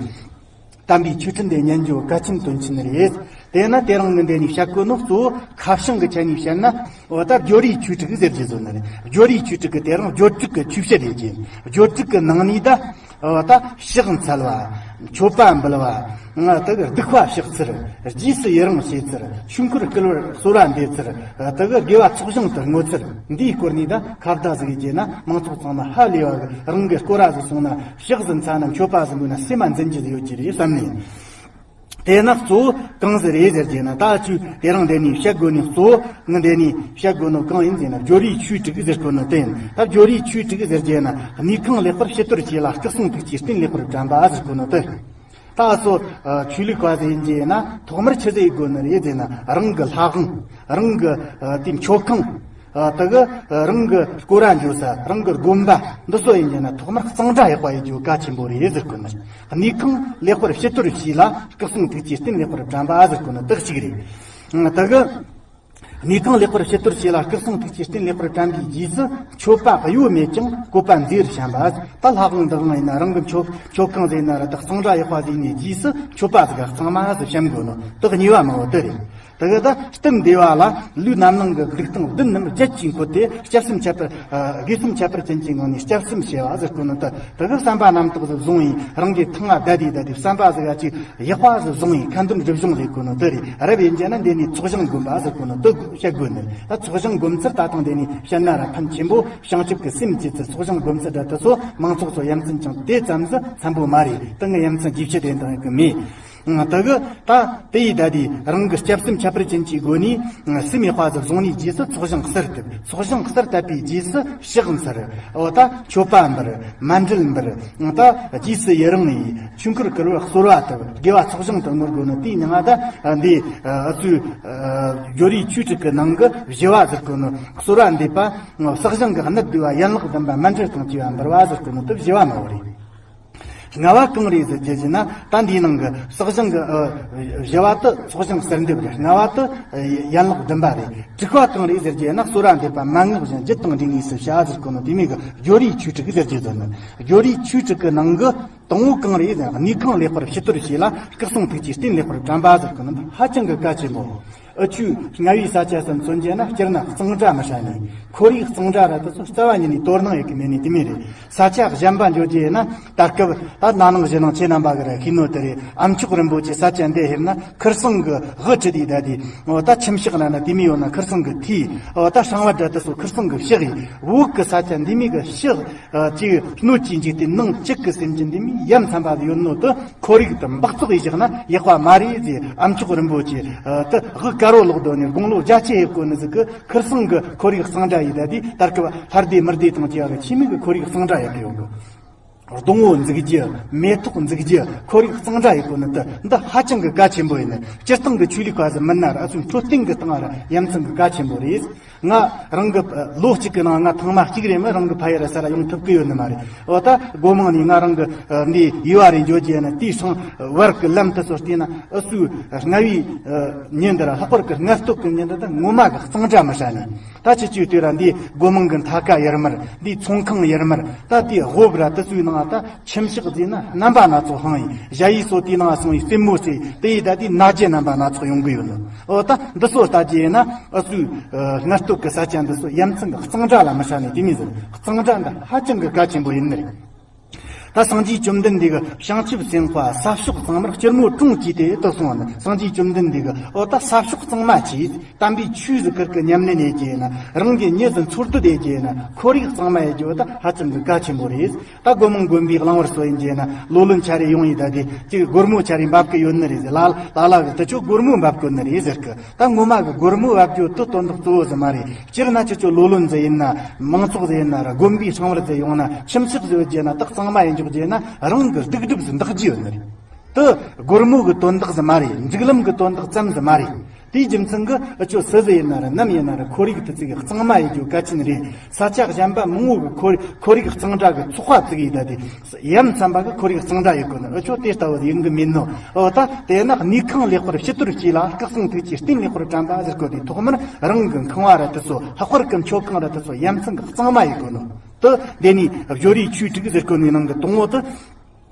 དམ་པའི་ཆོས་ཁྲིད་འདི་ཉན་རྒྱུ་གལ་ཆེན་དོན་ཆེན་རེད། དེས་ན་དེ་རིང་ངི་འདི་ནས་བཤད་གོ་ནོ་གཙོ་བོ་ཁ་བྱང་གི་ཆ་ནས་བཤད་ན་འོ་ད་སྦྱོར་བའི་ཆོས་དྲུག་ཟེར་གྱི་བཟོ་ནི་རེད། སྦྱོར་བའི་ཆོས་དྲུག་གི་དེ་རིང་སྦྱོར་དྲུག་གི་ཆོས་བཤད་ཡོད་ཀྱི་སྦྱོར་དྲུག་གི་ནང་ནས་ད། འོ་ད་ཕྱག་འཚལ་བ། མཆོད་པ་འབུལ་བ། ང་དེ་གི་སྡིག་པ་བཤགས་ཚུལ། རྗེས་སུ་ཡི་རང་བྱེད་ཚུལ། ཆོས་འཁོར་བསྐོར་བར་གསོལ་བ་འདེབས་ཚུལ། དེ་གི་དགེ་བ་ཚོགས་ཞིང་དུ་བསྔོ་ཚུལ། འདིའི་སྐོར་ནས་ད་ཁ་བརྡ་ཟིག་བྱས་ན་མང་ཚོགས་ཚང་མ་ཧ་ལས་པ་གི་རང་གི་སྐོར་ར་ཟིག་སོང་ན་ཕྱག་ཟིག་འཚལ་ན་མཆོད་པ་ཟིག་འབུལ་ན་སེམས་མ་འཛིན་རྒྱུ་ཟིག་ཡོད་ཀྱི་རེད་བསམ་ནས། དེས་ན་གཙོ་བོ་གང་ཟིག་རེད་ཟེར་གྱི་ན་ད་ཆོས་དེ་རིང་འདི་ནས་བཤད་དགོས་ནི་གཙོ་བོ་ངི་འདི་ནས་བཤད་དགོས་ནོ་གང་ཡིན་ཟེར་ན་སྦྱོར་བའི་ཆོས་དྲུག་ཟེར་གོ་ནོ་དེ་ཡིན། ད་སྦྱོར་བའི་ཆོས་དྲུག་ཟེར་གྱི་ན་གནས་ཁང་ལེགས་པར་ཕྱི་དོར་བྱས་ལ་སྐུ་གསུང་ཐུགས་ཀྱི་རྟེན་ལེགས་པར་དྲན་པ་ཟེར་གོ་ནོ་དེ། ད་སོ་ཆོས་ལུགས་པ་ཟིག་ཡིན་རྒྱུ་ཡིན་ན་ཐོག་མར་ཆི་ཟིག་དགོས་ནི་རེད་ཟེར་ན། རང་གི་ལྷ་ཁང་། རང་གི་དེ་མཆོད་ཁང་། དེ་གི་རང་གི་སྐོར་ར་འགྱོ་ས། རང་གི་དགོན་པ་འདི་སོ་ཡིན་རྒྱུ་ན་ཐོག་མར་གཙང་སྦྲ་ཡག་པ་ཡེད་རྒྱུ་གལ་ཆེན་པོ་རེད་ཟེར་གོ་ནི། གནས་ཁང་ལེགས་པར་ཕྱི་དོར་བྱས་ལ། སྐུ་གསུང་ཐུགས་ཀྱི་རྟེན་ལེགས་པར་དྲན་པ་ཟེར་གོ་ནི་དེ་གཅིག་རེད། དེ་གི་གནས་ཁང་ལེགས་པར་ཕྱི་དོར་བྱས་ལ། སྐུ་གསུང་ཐུགས་ཀྱི་རྟེན་ལེགས་པར་དྲན་པའི་རྗེས་སུ། མཆོད་པ་གཡོ་མེད་ཀྱང་བཀོད་པ་མཛེས་པར་བཤམས་པ། ད་ལྷ་ཁང་འདི་ཁང་ཡིན་ན། རང་གི་མཆོད་མཆོད་ཁང་ཟིག་ཡིན་ན་ར། ད་གཙང་སྦྲ་ཡག་པ་ཟིག་ཡིན་ནི་རྗེས་སུ་མཆོད་པ་ཟིག་གཙང་མ་ཟིག་བཤམས་དགོས་ནོ་དེ་གཉིས་པ་མ་བོ་དེ་རེད། དེ་གི་ད་སྟབས་བདེ་བ་ལ་ལུས་རྣམ་སྣང་གི་འདུག་སྟངས་བདུན་རྣམས་རྒྱུད་ཀྱིས་འཁོད་དེ། སྐྱབས་སེམས་ཁྱད་པར། ཨ། དགེ་སེམས་ཁྱད་པར་ཅན་གྱི་ངང་ནས་སྐྱབས་སེམས་བྱེད་པ་ཟེར་གོ་ནོ་དེ། དེ་གི་བསམ་པ་རྣམ་དག་ཟིག་བཟུང་ཡིན། རང་གི་ཐང་ང་བསྡད་དེ་བསྡད་དེ་བསམ་པ་ཟིག་ག་ཅིག་ཡག་པ་ཟིག་བཟུང་ཡིན། ཁ་འདོན་སྒྲིབ་སྦྱོང་ཟེར་གོ་ནོ་དེ་རེད། རབ་ཡིན་རྒྱུ་ན་འདི་ནས་ཚོགས་ཞིང་སྒོམ་པ་ཟེར་གོ་ནོ་དེ་བཤད་དགོས་ནི། ད་ཚོགས་ཞིང་སྒོམ་ཚུལ་ད་དང་འདི་ནས་བཤད་ན་ར་ཕན་ཆེན་པོ། བྱང་ཆུབ་ཀྱི་སེམས་བསྐྱེད་ཚུལ། ཚོགས་ཞིང་སྒོམ་ཚུལ་འདྲ་དེ་ཚོ་མང་ཚོགས་ཚོ་ཡ་མཚན་ཅང་དེ་ཙམ་ཟིག་འཚམ་པོ་མ་རེད། དེ་ངས་ཡ་མཚན་རྒྱས་བཤད་དེ་འདང་གི་མེད། དེ་གི་ད་དེ་ཡི་ད་དེ་རང་གི་སྐྱབས་སེམས་ཁྱད་པར་ཅན་གྱི་སྒོ་ནས་སེམས་ཡག་པ་ཟིག་བཟུང་ནས་རྗེས་སུ་ཚོགས་ཞིང་གསར་བཏབ། ཚོགས་ཞིང་གསར་བཏབ་པའི་རྗེས་སུ་ཕྱག་འཚལ། འོ་ད་མཆོད་པ་འབུལ། མཎྜལ་འབུལ། ད་རྗེས་སུ་ཡི་རང་ཡིས་ཆོས་འཁོར་བསྐོར་བར་གསོལ་བ་བཏབ། དགེ་བ་ཚོགས་ཞིང་དུ་བསྔོ་དགོས་ནི། དེའི་མྱིང་ང་ད་འདི་ཨ་ཚུ་ཇོ་རིའི་ཆོས་དྲུག་གི་ནང་གི་བཞི་བ་ཟེར་གོ་ནི། གསོལ་བ་འདེབས་པ། བསགས་སྦྱང་གི་གནད་བསྡུས་པ། ཡན་ལག་བདུན་པ། མཎྜལ་དང་བཅས་པ་འབུལ་བ་ཟེར་གོ་ནི་དེ་བཞི་བ་མ་བོ་རེད། ལྔ་བ་གང་རེད་ཟེར་རྒྱུ་ཡིན་ན། ད་འདིའི་ནང་གི་བསགས་སྦྱང་གི་ཨ་བཞི་བ་དེ་ཚོགས་ཞིང་གསར་འདེབས་རེད། ལྔ་བ་དེ་ཡན་ལག་བདུན་པ་རེད། དྲུག་པ་གང་རེད་ཟེར་རྒྱུ་ཡིན་ན། གསོལ་བ་འདེབས་པ། མན་ངག་གཞན་རྒྱུད་དང་འདྲེས་ངེས་སུ་བྱ་ཟེར་གོ་ནོ་དེ་མོ་གི་ཇོ་རིའི་ཆོས་དྲུག་ཟེར་རྒྱུ་ཟེར་ནི། ཇོ་རིའི་ཆོས་དྲུག་གི་ནང་གི་དང་པོ་གང་རེད་ཟེར་ན། གནས་ཁང་ལེགས་པར་ཕྱི་དོར་བྱས་ལ། སྐུ་གསུང་ཐུགས་ཀྱི་རྟེན་ལེགས་པར་དྲན་པ་ཟེར་གོ་ནི་འདི་ཧ་ཅང་གི་གལ་ཆེན་པོ། ཨ་ཆོས་ལྔ་བའི་ས་ཆ་སུ་མཚོན་རྒྱུ་ན། སྤྱིར་ན་གཙང་སྦྲ་མི་བྱ་ནི། ཁོར་ཡུག་གཙང་སྦྲ་ར་དེ་ཚོ་རྩ་བ་ཉིད་ནས་དོ་སྣང་ཡེད་གི་མེད་ནི་དེ་མོ་རེད། ས་ཆ་གཞན་པ་འགྱོ་རྒྱུ་ཡིན་ན། ད་སྐབས་ད་ན་ནིང་གཞེས་ནིང་ཁྱེད་རྣམ་པ་གིས་ར་ཤེས་ནོ་དེ་རེད། ཨ་མཆོག་རིན་པོ་ཆེ་ས་ཆ་འདི་ཕེབས་ན་ཁིར་སང་གི་དབུ་ཁྲིད་དེ་བསྡད་དེ། འོ་ད་ཁྱིམ་ཕྱགས་ན་ན་དེ་མོ་ཡོད་ན་ཁིར་སང་གི་ཐུགས། འོ་ད་ཧྲང་བ་འདྲ་དེ་ཚོ་ཁིར་སང་གི་ཕྱག་ཡིན། བོད་གི་ས་ཆ་འདི་མོ་གི་ཕྱི་ཨ་གཅིག་སྣོད་ཀྱི་འཇིག་རྟེན། ནང་གཅིག་གི་སེམས་ཅན་འདི་མོ་ཡ་མཚན་པ་ཡོད་ནོ་དེ་ཁོར་ཡུག་དེ་འབག་བཙོག་ཡེ་བཞག་ན་ཡག་པ་མ་རེད་ཟེར། ཨ་མཆོག་རིན་པོ་ཆེ་ཨ་དེ་དབུ་དཀར་པོ་ལོག་དོ་ནས་དགུང་ལོ་བརྒྱད་ཅུ་ཡེ་གོ་ནི་ཟིག་གིས་ཁིར་སང་གི་ཁོར་ཡུག་གཙང་སྦྲ་ཡེ་བསྡད་དེ། ད་སྐབས་ལྷ་སྡེ་མི་སྡེ་དང་བཅས་པ་གི་ཆི་མོ་གི་ཁོར་ཡུག་གཙང་སྦྲ་ཡེ་གི་ཡོད་གི། སྡོང་བོ་འཛུགས་རྒྱུ། མེ་ཏོག་འཛུགས་རྒྱུ། ཁོར་ཡུག་གཙང་སྦྲ་ཡེ་གོ་ནི་དེ་འདི་ཧ་ཅང་གི་གལ་ཆེན་པོ་ཡིན། སྤྱིར་བཏང་གི་ཆོས་ལུགས་པ་ཟིག་མིན་ན་ར། ཨ་ཚོའི་འཕྲོད་བསྟེན་གི་སྟེང་ར་ཡ་མཚན་གི་གལ་ཆེན་པོ་རེད། ང་རང་གི་ལོ་གཅིག་གི་ནང་ང་ཐེངས་མ་གཅིག་རེ་མིན་རང་གི་ཕ་ཡུལ་ར་ས་ར་ཡོང་ཐུབ་གི་ཡོད་ནི་མ་རེད། འོ་ད་སྒོ་མང་ནས་ང་རང་གི་འདི་ཡུལ་བ་རེ་འགྱོ་རྒྱུ་ཡིན་ན། དེའི་སང་བར་གི་ལམ་དེ་ཚོ་བལྟས་ན། ཨ་ཚོའི་ལྔ་བའི་ཉིན་འདི་ར། ལྷག་པར་གི་ལྔ་སྟོད་གི་ཉིན་འདི་ད་ངོ་མ་གི་གཙང་སྦྲ་མི་བྱ་ནི། ད་ཁྱེད་ཚོས་ལྟོས་ར། འདི་སྒོ་མང་གི་མཐའ་ཀ་ཡར་མར། འདི་ཚོང་ཁང་ཡར་མར། ད་དེ་དབུ་བ་ར་དེ་ཚོའི་ནང་ད་ཁྱིམ་ཕྱགས་ཟེར་ན་རྣམ་པ་སྣ་ཚོགས་ལྷུང་ཡིན། ཞ་ཡི་སོ་དེའི་ནང་སོང་ཡི་རྩེད་མོ་རྩེ། དེ་ཡི་ད་དེ་ན་རྒྱུ་རྣམ་པ་སྣ་ཚོགས་ཡོང་གི་ཡོད་ནོ། འོ་ད་འདི་ཚོ་ལྟ་རྒྱུ་ཡིན་ན། ཨ་ཚོའི་ཨ་ལྔ་སྟོད་ཀྱི་ས་ཆ་འདི་ཚོ་ཡ་མཚན་གི་གཙང་སྦྲ་ལ་མི་བྱ་ནི་དེ་མོ་ཟིག། གཙང་སྦྲ་འདི་ཧ་ཅང་གི་གལ་ཆེན་པོ་ཡིན་ནི་རེད། ད་སངས་རྒྱས་བཅོམ་ལྡན་འདས་ཀྱིས་བྱང་ཆུབ་སེམས་དཔའ་ས་ཕྱོགས་གཙང་མར་སྐྱིལ་མོ་ཀྲུང་བཅས་ཏེ་དུ་གསུངས་པ་ནི། སངས་རྒྱས་བཅོམ་ལྡན་འདས་ཀྱིས་འོ་ད་ས་ཕྱོགས་གཙང་མ་བྱས། དམ་པའི་ཆོས་ཟིག་ཁིར་གི་ཉམས་ལེན་ཡེ་རྒྱུ་ཡིན་ན། རང་གི་མྱི་ཟིག་འཚོ་སྡོད་ཡེ་རྒྱུ་ཡིན་ན། ཁོར་ཡུག་གཙང་མ་ཡེ་རྒྱུ་ད་ཧ་ཅང་གི་གལ་ཆེན་པོ་རེད། ད་སྒོ་མང་དགོན་པའི་གླིང་བར་སོགས་ཡིན་རྒྱུ་ཡིན་ན། ལོ་ལོན་ཆ་རེ་ཡོང་ཡི་ད་དེ་གཅིག་སྒོར་མོ་ཆ་རེ་འབབ་གི་ཡོད་ནི་རེད་ཟེར། ལ་ལ་ལ་གི་དེ་ཆོ་སྒོར་མོ་འབབ་གོ་ནི་རེད་ཟེར་གི། ད་ངོ་མ་གི་སྒོར་མོ་འབབ་རྒྱུ་དེ་དོན་དག་གཙོ་བོ་ཟིག་མ་རེད། སྤྱིར་ན་ཁྱེད་ཚོ་ལོ་ལོན་ཟིག་ཡིན་ན། མང་ཚོགས་ཟིག་ཡིན་ན་ར། དགོན་པའི་ཧྲང་བར་ཟིག་ཡོང་ན། ཁྱིམ་ཕྱགས་ཟིག་ཡོད་རྒྱུ་ན། ད་གཙང་མ་ཡེ་འཇོག་རྒྱུ་ན་རང་གི་སྡིག་སྒྲིབ་ཟིག་འདག་རྒྱུ་ཡོད་ནི་རེད། དེ་སྒོར་མོ་གི་དོན་དག་ཟིག་མ་རེད། སྒྲིག་ལམ་གི་དོན་དག་ཙམ་ཟིག་མ་རེད། དེའི་རྒྱུ་མཚན་གི་ཨ་ཆོ་སུ་ཟིག་ཡིན་ན་ར། ནམ་ཡིན་ན་ར། ཁོར་ཡུག་དེ་ཚོ་གི་གཙང་མ་ཡེ་རྒྱུ་གལ་ཆེན་རེད། ས་ཆ་གཞན་པ་མང་བོ་གི་ཁོར་ཁོར་ཡུག་གཙང་སྦྲ་གི་ཚོགས་པ་བཙུགས་ཡི་ད་དེ། ཡ་མཚན་པ་གི་ཁོར་ཡུག་གཙང་སྦྲ་ཡེ་གོ་ནི། ཨ་ཆོ་དེ་ལྟ་བུ་ཡིན་གི་མིན་ནོ། འོ་ད་དེ་ན་གནས་ཁང་ལེགས་པར་ཕྱི་དོར་བྱས་ལ། སྐུ་གསུང་ཐུགས་ཀྱི་རྟེན་ལེགས་པར་དྲན་པ་ཟེར་གོ་དེ། ཐོག་མར་རང་གི་ཁང་བ་ར་དེ་ཚོ། ལྷག་པར་གི་མཆོད་ཁང་ར་དེ་ཚོ་ཡ་མཚན་གི་གཙང་མ་ཡེ་གོ་ནོ། དེ་དེ་ནས་སྦྱོར་བའི་ཆོས་དྲུག་ཟེར་གོ་ནི་ནང་གི་དང་པོ་དེ།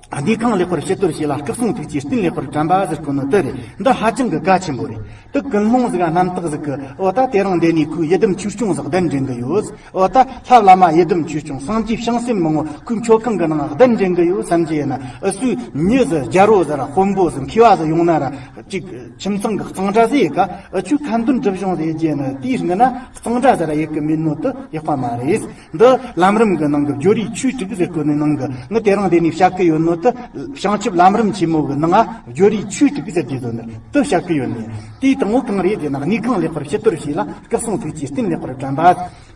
གནས་ཁང་ལེགས་པར་ཕྱི་དོར་བྱས་ལ། སྐུ་གསུང་ཐུགས་ཀྱི་རྟེན་ལེགས་པར་དྲན་པ་ཟེར་གོ་ནོ་དེ་རེད། འདི་ཧ་ཅང་གི་གལ་ཆེན་པོ་རེད། དེ་ཀུན་སློང་ཟིག་ག་རྣམ་དག་ཟིག་གི། འོ་ད་དེ་རིང་འདི་ནས་ཁོས་ཡི་དམ་ཆོས་སྐྱོང་ཟིག་གདན་འདྲེན་གི་ཡོད། འོ་ད་ལྷ་བླ་མ་ཡི་དམ་ཆོས་སྐྱོང་། སངས་རྒྱས་བྱང་སེམས་མང་བོ་ཁོའི་མཆོད་ཁང་གི་ནང་གདན་འདྲེན་གི་ཡོད་བསམ་རྒྱུ་ཡིན་ན། ཨ་སུའི་མྱི་ཟིག་རྒྱལ་པོ་ཟིག་ར། དཔོན་པོ་ཟིག་མཁས་པ་ཟིག་ཡོང་ན་ར། ཅིག་ཁྱིམ་ཚང་གི་གཙང་སྦྲ་ཟིག་ཡེ་ག། ཨ་ཆོས་ཁ་འདོན་སྒྲིབ་སྦྱོང་ཟིག་ཡེ་རྒྱུ་ཡིན་ན། དེའི་སྔོན་ན་གཙང་སྦྲ་ཟིག་ར་ཡེ་གི་མེད་ནོ་དེ་ཡག་པ་མ་རེད། འདི་ལམ་རིམ་གི་ནང་གི་སྦྱོར་བའི་ཆོས་དྲུག་ཟེར་གོ་ནི་ནང་གི། ངས་དེ་རིང་འདི་ནས་བཤད་གི་ཡོད་ནོ། དུ་བྱང་ཆུབ་ལམ་རིམ་ཆེན་མོ་གི་ནང་ང་སྦྱོར་བའི་ཆོས་དྲུག་ཟེར་གྱི་ཡོད་ནི་དུ་བཤད་ཀྱི་ཡོད་ནི། དེའི་དང་པོ་གང་རེད་ཟེར་ན། གནས་ཁང་ལེགས་པར་ཕྱི་དོར་བྱས་ལ། སྐུ་གསུང་ཐུགས་ཀྱི་རྟེན་ལེགས་པར་དྲན་པ།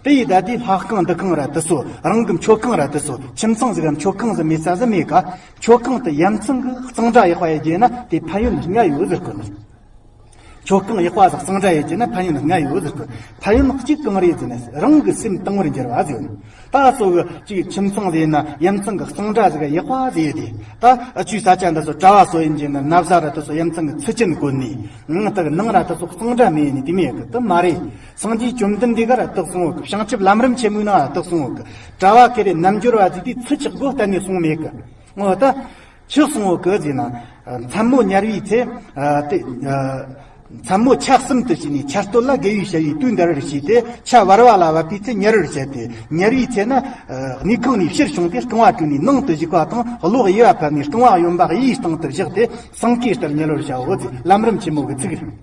དེ་ཡི་ད་དེ་ལྷ་ཁང་འདུ་ཁང་ར་དེ་ཚོ། རང་གི་མཆོད་ཁང་ར་དེ་ཚོ། ཁྱིམ་ཚང་ཟིག་ག་མཆོད་ཁང་ཟིག་མེད་ས་ཟིག་མེད་ཀ། མཆོད་ཁང་དུ་ཡ་མཚན་གི་གཙང་སྦྲ་ཡག་པ་ཡེ་རྒྱུ་ན་དེ་ཕན་ཡོན་ལྔ་ཡོད་ཟེར་གོ་ནི། མཆོད་ཁང་ཡག་པ་ཟིག་གཙང་སྦྲ་ཡེ་རྒྱུ་ན་ཕན་ཡོན་ལྔ་ཡོད་ཟེར་གོ། ཕན་ཡོན་གཅིག་གང་རེད་ཟེར་ན། རང་གི་སེམས་དྭངས་བར་འགྱུར་བ་ཟེར་ནི། ད་གཙོ་བོ་གཅིག་ཁྱིམ་ཚང་ཟེར་ན་ཡ་མཚན་གི་གཙང་སྦྲ་ཟིག་ཡག་པ་ཟིག་ཡེ་དེ། ད་ཆུའི་ས་ཆ་འདི་ཚོ་གྲྭ་བ་སོ་ཡིན་རྒྱུ་ན་ན་བཟའ་ར་དེ་ཚོ་ཡ་མཚན་གི་ཚུལ་ཅན་བཀོལ་ནི། ནང་དག་ནང་ར་དེ་ཚོ་གཙང་སྦྲ་མེད་ནི་དེ་མེད་གི། དེ་མ་རེད། སངས་རྒྱས་བཅོམ་ལྡན་འདས་ག་ར་དེ་གསུངས་ཡོད་གི། བྱང་ཆུབ་ལམ་རིམ་ཆེན་མོའི་ནང་ང་དེ་གསུངས་ཡོད་གི། གྲྭ་བ་ཁེ་རེ་རྣལ་འབྱོར་བ་ཟིག་དེ་ཚུལ་ཆག་སྒོ་གཏན་ནས་གསུངས་མེད་གི། འོ་ད་ཆི་གསུངས་ཡོད་གི་ཟེར་ན། མཚན་མོ་ཉལ་བའི་ཚེ། ཨ་དེ་ཨ་མཚན་མོ་ཆ་གསུམ་དུ་བྱས་ནས། ཆར་སྟོད་ལ་དགེ་བའི་བྱ་བའི་དུས་འདའ་བར་བྱས་ཏེ། ཆ་བར་བ་ལ་བབ་པའི་ཚེ་ཉལ་བར་བྱ་སྟེ། ཉལ་བའི་ཚེ་ན་ཨ་གནས་ཁང་ནས་ཕྱིར་བྱུང་སྟེ་རྐང་བ་བཀྲུས་ནས་ནང་དུ་བཞུགས་པ་དང་། གློག་གཡས་པ་ཕབ་ནས་རྐང་བ་གཡོན་པ་གཡས་སྟེང་དུ་བཞག་སྟེ། སེང་གེ་ལྟར་ཉལ་བར་བྱའོ་ཟེར། ལམ་རིམ་ཆེན་མོ་གི་ཚིག་རེད།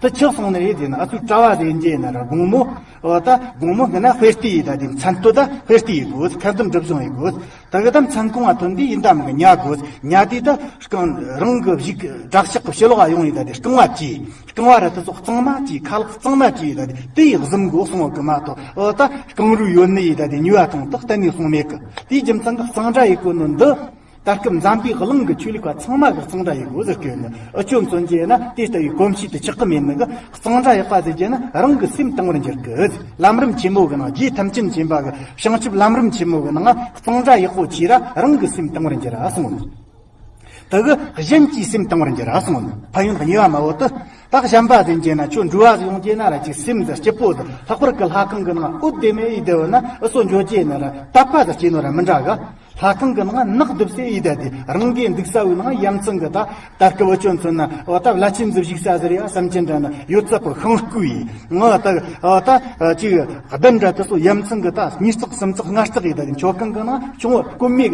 དེ་ཆི་གསུངས་ནི་རེད་ཟེར་ན། ཨ་ཚོའི་གྲྭ་བ་ཟེར་རྒྱུ་ན་ར་དགོང་མོ། འོ་ད་དགོང་མོ་འདི་ན་དཔེ་ལྟས་ཡེ་ད་དེ། མཚན་སྟོད་ད་དཔེ་ལྟས་ཡེ་དགོས། ཁ་འདོན་སྒྲིབ་སྦྱོང་ཡེ་དགོས། ད་གི་ད་མཚན་གུང་བ་ཐོན་དུས་ཡིན་ད་མིན་གི་ཉལ་དགོས། ཉལ་དུས་ད་རྐང་རང་གི་གཞུག་དྲག་ཤག་གི་ཕྱི་ལོགས་ཡོང་ཡེ་ད་དེ་རྐང་བ་བཀྲུས། རྐང་བ་ར་དེ་ཚོ་གཙང་མ་བཀྲུས། ཁ་ལག་གཙང་མ་བཀྲུས་ཡེ་ད་དེ་དེ་ཡི་གཟིམ་དགོས་གསུངས་ཡོད་གི་མ་གཏོགས། འོ་ད་རྐང་རུས་ཡོད་ནི་ཡེ་ད་དེ་ཉོས་པ་ཐོངས་ད་གཏན་ནས་གསུངས་མེད་གི། དེའི་རྒྱུ་མཚན་གི་གཙང་སྦྲ་ཡེ་དགོས་ནོ་འདི། ད་སྐབས་འཛམ་བུའི་གླིང་གི་ཆོས་ལུགས་པ་ཚང་མ་གི་གཙང་སྦྲ་ཡེ་དགོས་ཟེར་གི་ཡོད་ནི། འུ་ཆོ་མཚོན་རྒྱུ་ན་དེ་ལྟ་བུའི་གོམས་གཤིས་དེ་ཆགས་གི་མེད་ནི་གི། གཙང་སྦྲ་ཡག་པ་ཟེར་རྒྱུ་ན་རང་གི་སེམས་དྭངས་བར་འགྱུར་གི། ལམ་རིམ་ཆེན་མོ་གི་ནང་། རྗེ་ཐམས་ཅད་མཁྱེན་པ་གི་བྱང་ཆུབ་ལམ་རིམ་ཆེན་མོ་གི་ནང་ང་། གཙང་སྦྲ་ཡག་པོ་བྱས་ར་རང་གི་སེམས་དྭངས་བར་འགྱུར་ར་གསུངས་ནི། དེ་གི་གཞན་གྱི་སེམས་དྭངས་བར་འགྱུར་ར་གསུངས་ནི། ཕན་ཡོན་གཉིས་པ་མ་བོ་དེ། ད་གཞན་པ་ཟེར་རྒྱུ་ན་ཁྱོད་འགྲུལ་བ་ཟིག་ཡོང་རྒྱུ་ན་ར་ཅིག་སེམས་ཟིག་སྐྱིད་པོ་ཟིག། ལྷག་པར་གི་ལྷ་ཁང་གི་ནང་འོད་དེ་མེད་ཡེ་བསྡད་ཡོད་ན། འུ་ཚོ་འགྱོ་རྒྱུ་ན་ར་དད་པ་ཟིག་སྐྱེ་ནོ་ར་མི་འདྲ་གི། ལྷ་ཁང་གི་ནང་ནག་རྡིབ་སེ་ཡེ་ད་དེ། རང་གི་འདུག་ས་བོའི་ནང་ཡ་མཚན་གི་ད་ད་སྐབས་འུ་ཆོ་མཚོན་ན། འོ་ད་བླ་ཆེན་ཟིག་བཞུགས་ས་ཟིག་རེད་ཡ་བསམ་གྱི་འདྲ་ན། ཡོད་ཚད་པོ་ཤིང་བརྐོས་ཡེ། ང་ད་འོ་ད་ཅིག་གདན་འདྲ་དེ་ཚོ་ཡ་མཚན་གི་ད་གཉིས་བརྩེགས་གསུམ་བརྩེགས་ལྔ་བརྩེགས་ཡེ་ད་དེ། མཆོད་ཁང་གི་ནང་ཆུང་བོ་དཀོན་མེད་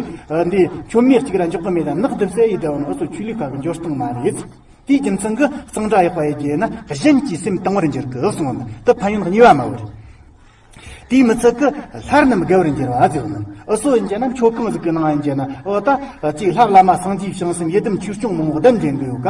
འདི་མཆོད་མེ་གཅིག་ར་འཇོག་གི་མེད་ད། ནག་རྡིབ་སེ་ཡེ་ད་འོ་ན་འུ་ཚོ་ཆོས་ལུགས་པ་གི་འབྱོར་སྟངས་མ་རེད། དེའི་རྒྱུ་མཚན་གི་གཙང་སྦྲ་ཡག་པ་ཡེ་རྒྱུ་ན་གཞན་གྱི་སེམས་དྭངས་བར་འགྱུར་གི་གསུངས་ནི། དེ་ཕན་ཡོན་གཉིས་པ་མ་བོ་རེད། དེའི་མི་ཚད་གི་ལྷ་རྣམས་དགའ་བར་འགྱུར་བ་ཟེར་ནི། འུ་ཚོ་ཡིན་རྒྱུ་ན་མཆོད་ཁང་ཟིག་གི་ནང་ཡིན་རྒྱུ་ན། འོ་ད་ཅིག་ལྷ་བླ་མ་སངས་རྒྱས་བྱང་སེམས་ཡི་དམ་ཆོས་སྐྱོང་མང་པོ་གདན་འདྲེན་གི་ཡོད་ཀ།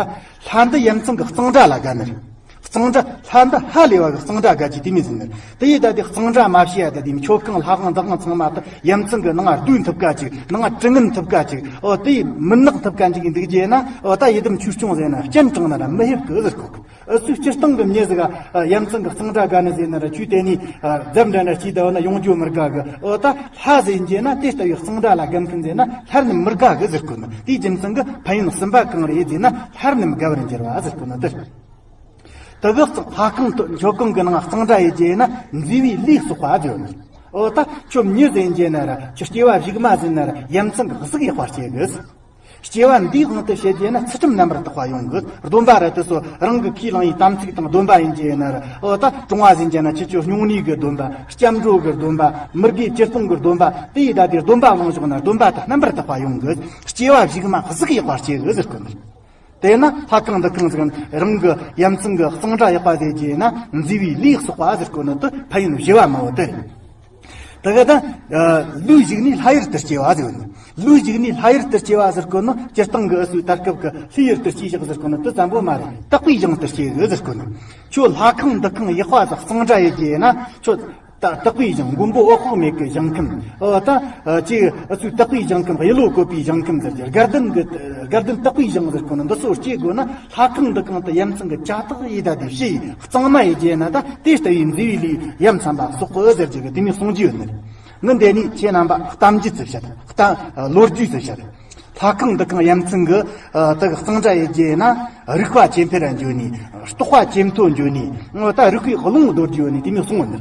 ལྷ་འདི་ཡ་མཚན་གི་གཙང་སྦྲ་ལ་དགའ་ནི་རེད། གཙང་སྦྲ། ལྷ་འདི་ཧ་ལས་པ་གི་གཙང་སྦྲ་དགའ་རྒྱུ་དེ་མོ་ཟིག་ནི། དེ་ཡེ་ད་དེ་གཙང་སྦྲ་མ་བྱས་ཡ་ད་དེ་མཆོད་ཁང་ལྷ་ཁང་འདུ་ཁང་ཚང་མ་ད་ཡ་མཚན་གི་ནང་ང་སྡོད་ཐུབ་ཀ་ཅིག། ནང་ང་དྲི་ངན་ཐུབ་ཀ་ཅིག། འོ་དེ་མི་ནག་ཐུབ་ཀ་ཅིག་འདུག་རྒྱུ་ན། འོ་ད་ཡི་དམ་ཆོས་སྐྱོང་ཟེར་ན་སྤྱན་དྲངས་ན་ར་མི་ཕེབས་གི་ཟེར་གོ་གི། འུ་ཚོའི་སྤྱིར་བཏང་གི་མྱི་ཟིག་ག་ཡ་མཚན་གི་གཙང་སྦྲ་དགའ་ནི་ཟེར་ན་ར། ཆོས་དེ་ནས་རྫབ་འདྲ་འདྲ་སྐྱེས་ད་འོ་ན་ཡོང་རྒྱུ་མི་དགའ་གི། འོ་ད་ལྷ་ཟེར་རྒྱུ་ན་དེ་ལྟ་བུའི་གཙང་སྦྲ་ལ་དགའ་མཁན་ཟེར་ན་ལྷ་རྣམས་མི་དགའ་གི་ཟེར་གོ་ནི། དེའི་རྒྱུ་མཚན་གི་ཕན་ཡོན་གསུམ་པ་གང་རེད་ཟེར་ན། ལྷ་རྣམས་དགའ་བར་འགྱུར་བ་ཟེར་གོ་ནི་དེ་རེད། དེ་གི་ལྷ་ཁང་དུ་མཆོད་ཁང་གི་ནང་གཙང་སྦྲ་ཡེ་རྒྱུ་ན་མཛེས་པའི་ལུས་གསོག་པ་ཟེར་ནི། འོ་ད་ཁྱོད་མྱི་ཟེར་རྒྱུ་ན་ར། ཁྱོད་སྐྱེ་བ་གཞུག་མ་ཟེར་ན་ར་ཡ་མཚན་གི་གཟུགས་ཡག་པ་སྐྱེ་གི། སྐྱེ་བ་འདིའི་དབང་དུ་བྱེད་རྒྱུ་ན་ཚུལ་ཁྲིམས་རྣམ་པར་དག་པ་ཡོང་གི། སྡོམ་པ་ར་དེ་ཚོ་རང་གི་ཁས་བླངས་ཡི་དམ་ཚིག་དང་སྡོམ་པ་ཡིན་རྒྱུ་ན་ར། འོ་ད་གྲོང་བ་ཟེར་རྒྱུ་ན་ཁྱེད་ཚོ་སྨྱུང་གནས་གི་སྡོམ་པ། སྐྱབས་འགྲོ་གི་སྡོམ་པ། མི་དགེ་བཅུ་སྤོང་གི་སྡོམ་པ། དེ་ཡི་ད་དེ་སྡོམ་པ་བླངས་བཞག་ན་སྡོམ་པ་ད་རྣམ་པར་དག་པ་ཡོང་གི། སྐྱེ་བ་གཞུག་མ་གཟུགས་ཡག་པ་སྐྱེ་གི་ཟེར་གོ་ནི། དེས་ན་ལྷ་ཁང་འདུ་ཁང་ཟིག་རང་གི་ཡ་མཚན་གི་གཙང་སྦྲ་ཡག་པ་ཟེར་རྒྱུ་ན་མཛེས་པའི་ལུས་གསོག་པ་ཟེར་གོ་ནི་དེ་ཕན་ཡོན་བཞི་བ་མ་བོ་དེ་རེད། དེ་ག་ད་ལུས་ཞིག་ནས་ལྷ་ཡུལ་དུ་སྐྱེ་བ་ཟེར་ནི། ལུས་ཞིག་ནས་ལྷ་ཡུལ་དུ་སྐྱེ་བ་ཟེར་གོ་ནི། སྤྱིར་བཏང་གི་འུ་ཚོའི་ད་སྐབས་ཀྱི་ལྷའི་ཡུལ་དུ་སྐྱེས་བཞག་ཟེར་གོ་ནི་དེ་ཙམ་པོ་མ་རེད། དག་པའི་ཞིང་དུ་སྐྱེ་གི་ཟེར་གོ་ནི། ཁྱོད་ལྷ་ཁང་འདུ་ཁང་ཡག་པ་ཟིག་གཙང་སྦྲ་ཡེ་རྒྱུ་ན་ཁྱོད། ད་དག་པའི་ཞིང་། མགོན་པོ་འོད་དཔག་མེད་ཀྱི་ཞིང་ཁམས། འོ་ད་ཅིག་འུ་ཚོའི་དག་པའི་ཞིང་ཁམས། གཡུ་ལོ་བཀོད་པའི་ཞིང་ཁམས་ཟེར་རྒྱུ། དགའ་ལྡན་གྱི་དགའ་ལྡན་དག་པའི་ཞིང་ཟེར་གོ་ནི་འདི་ཚོ་སྐྱེ་དགོས་ན་ལྷ་ཁང་འདུ་ཁང་དུ་ཡ་མཚན་གྱི་བྱ་དག་ཡེ་ད་དེ་བྱས་གཙང་མ་ཡེ་རྒྱུ་ན་ད་དེ་ལྟ་བུའི་མཛེས་པའི་ལུས་ཡ་མཚན་པ་གསོག་གི་ཟེར་རྒྱུ་གི་དེ་མོ་གསུང་རྒྱུ་ཡོད་ནི། ངས་འདི་ནས་ཁྱེད་རྣམ་པ་གཏམ་རྒྱུད་ཙམ་བཤད། གཏམ་ལོ་རྒྱུས་ཙམ་བཤད། ལྷ་ཁང་འདུ་ཁང་ཡ་མཚན་གྱི་དག་གཙང་སྦྲ་ཡེ་རྒྱུ་ན་རིག་པ་ཇེ་འཕེལ་ར་འགྱོ་ནི། རྟོགས་པ་ཇེ་མཐོ་འགྱོ་ནི། འོ་ད་རིག་པའི་རླུང་རྡོལ་རྒྱུ་ཡོད་ནི་དེ་མོ་གསུང་ཡོད་ནི།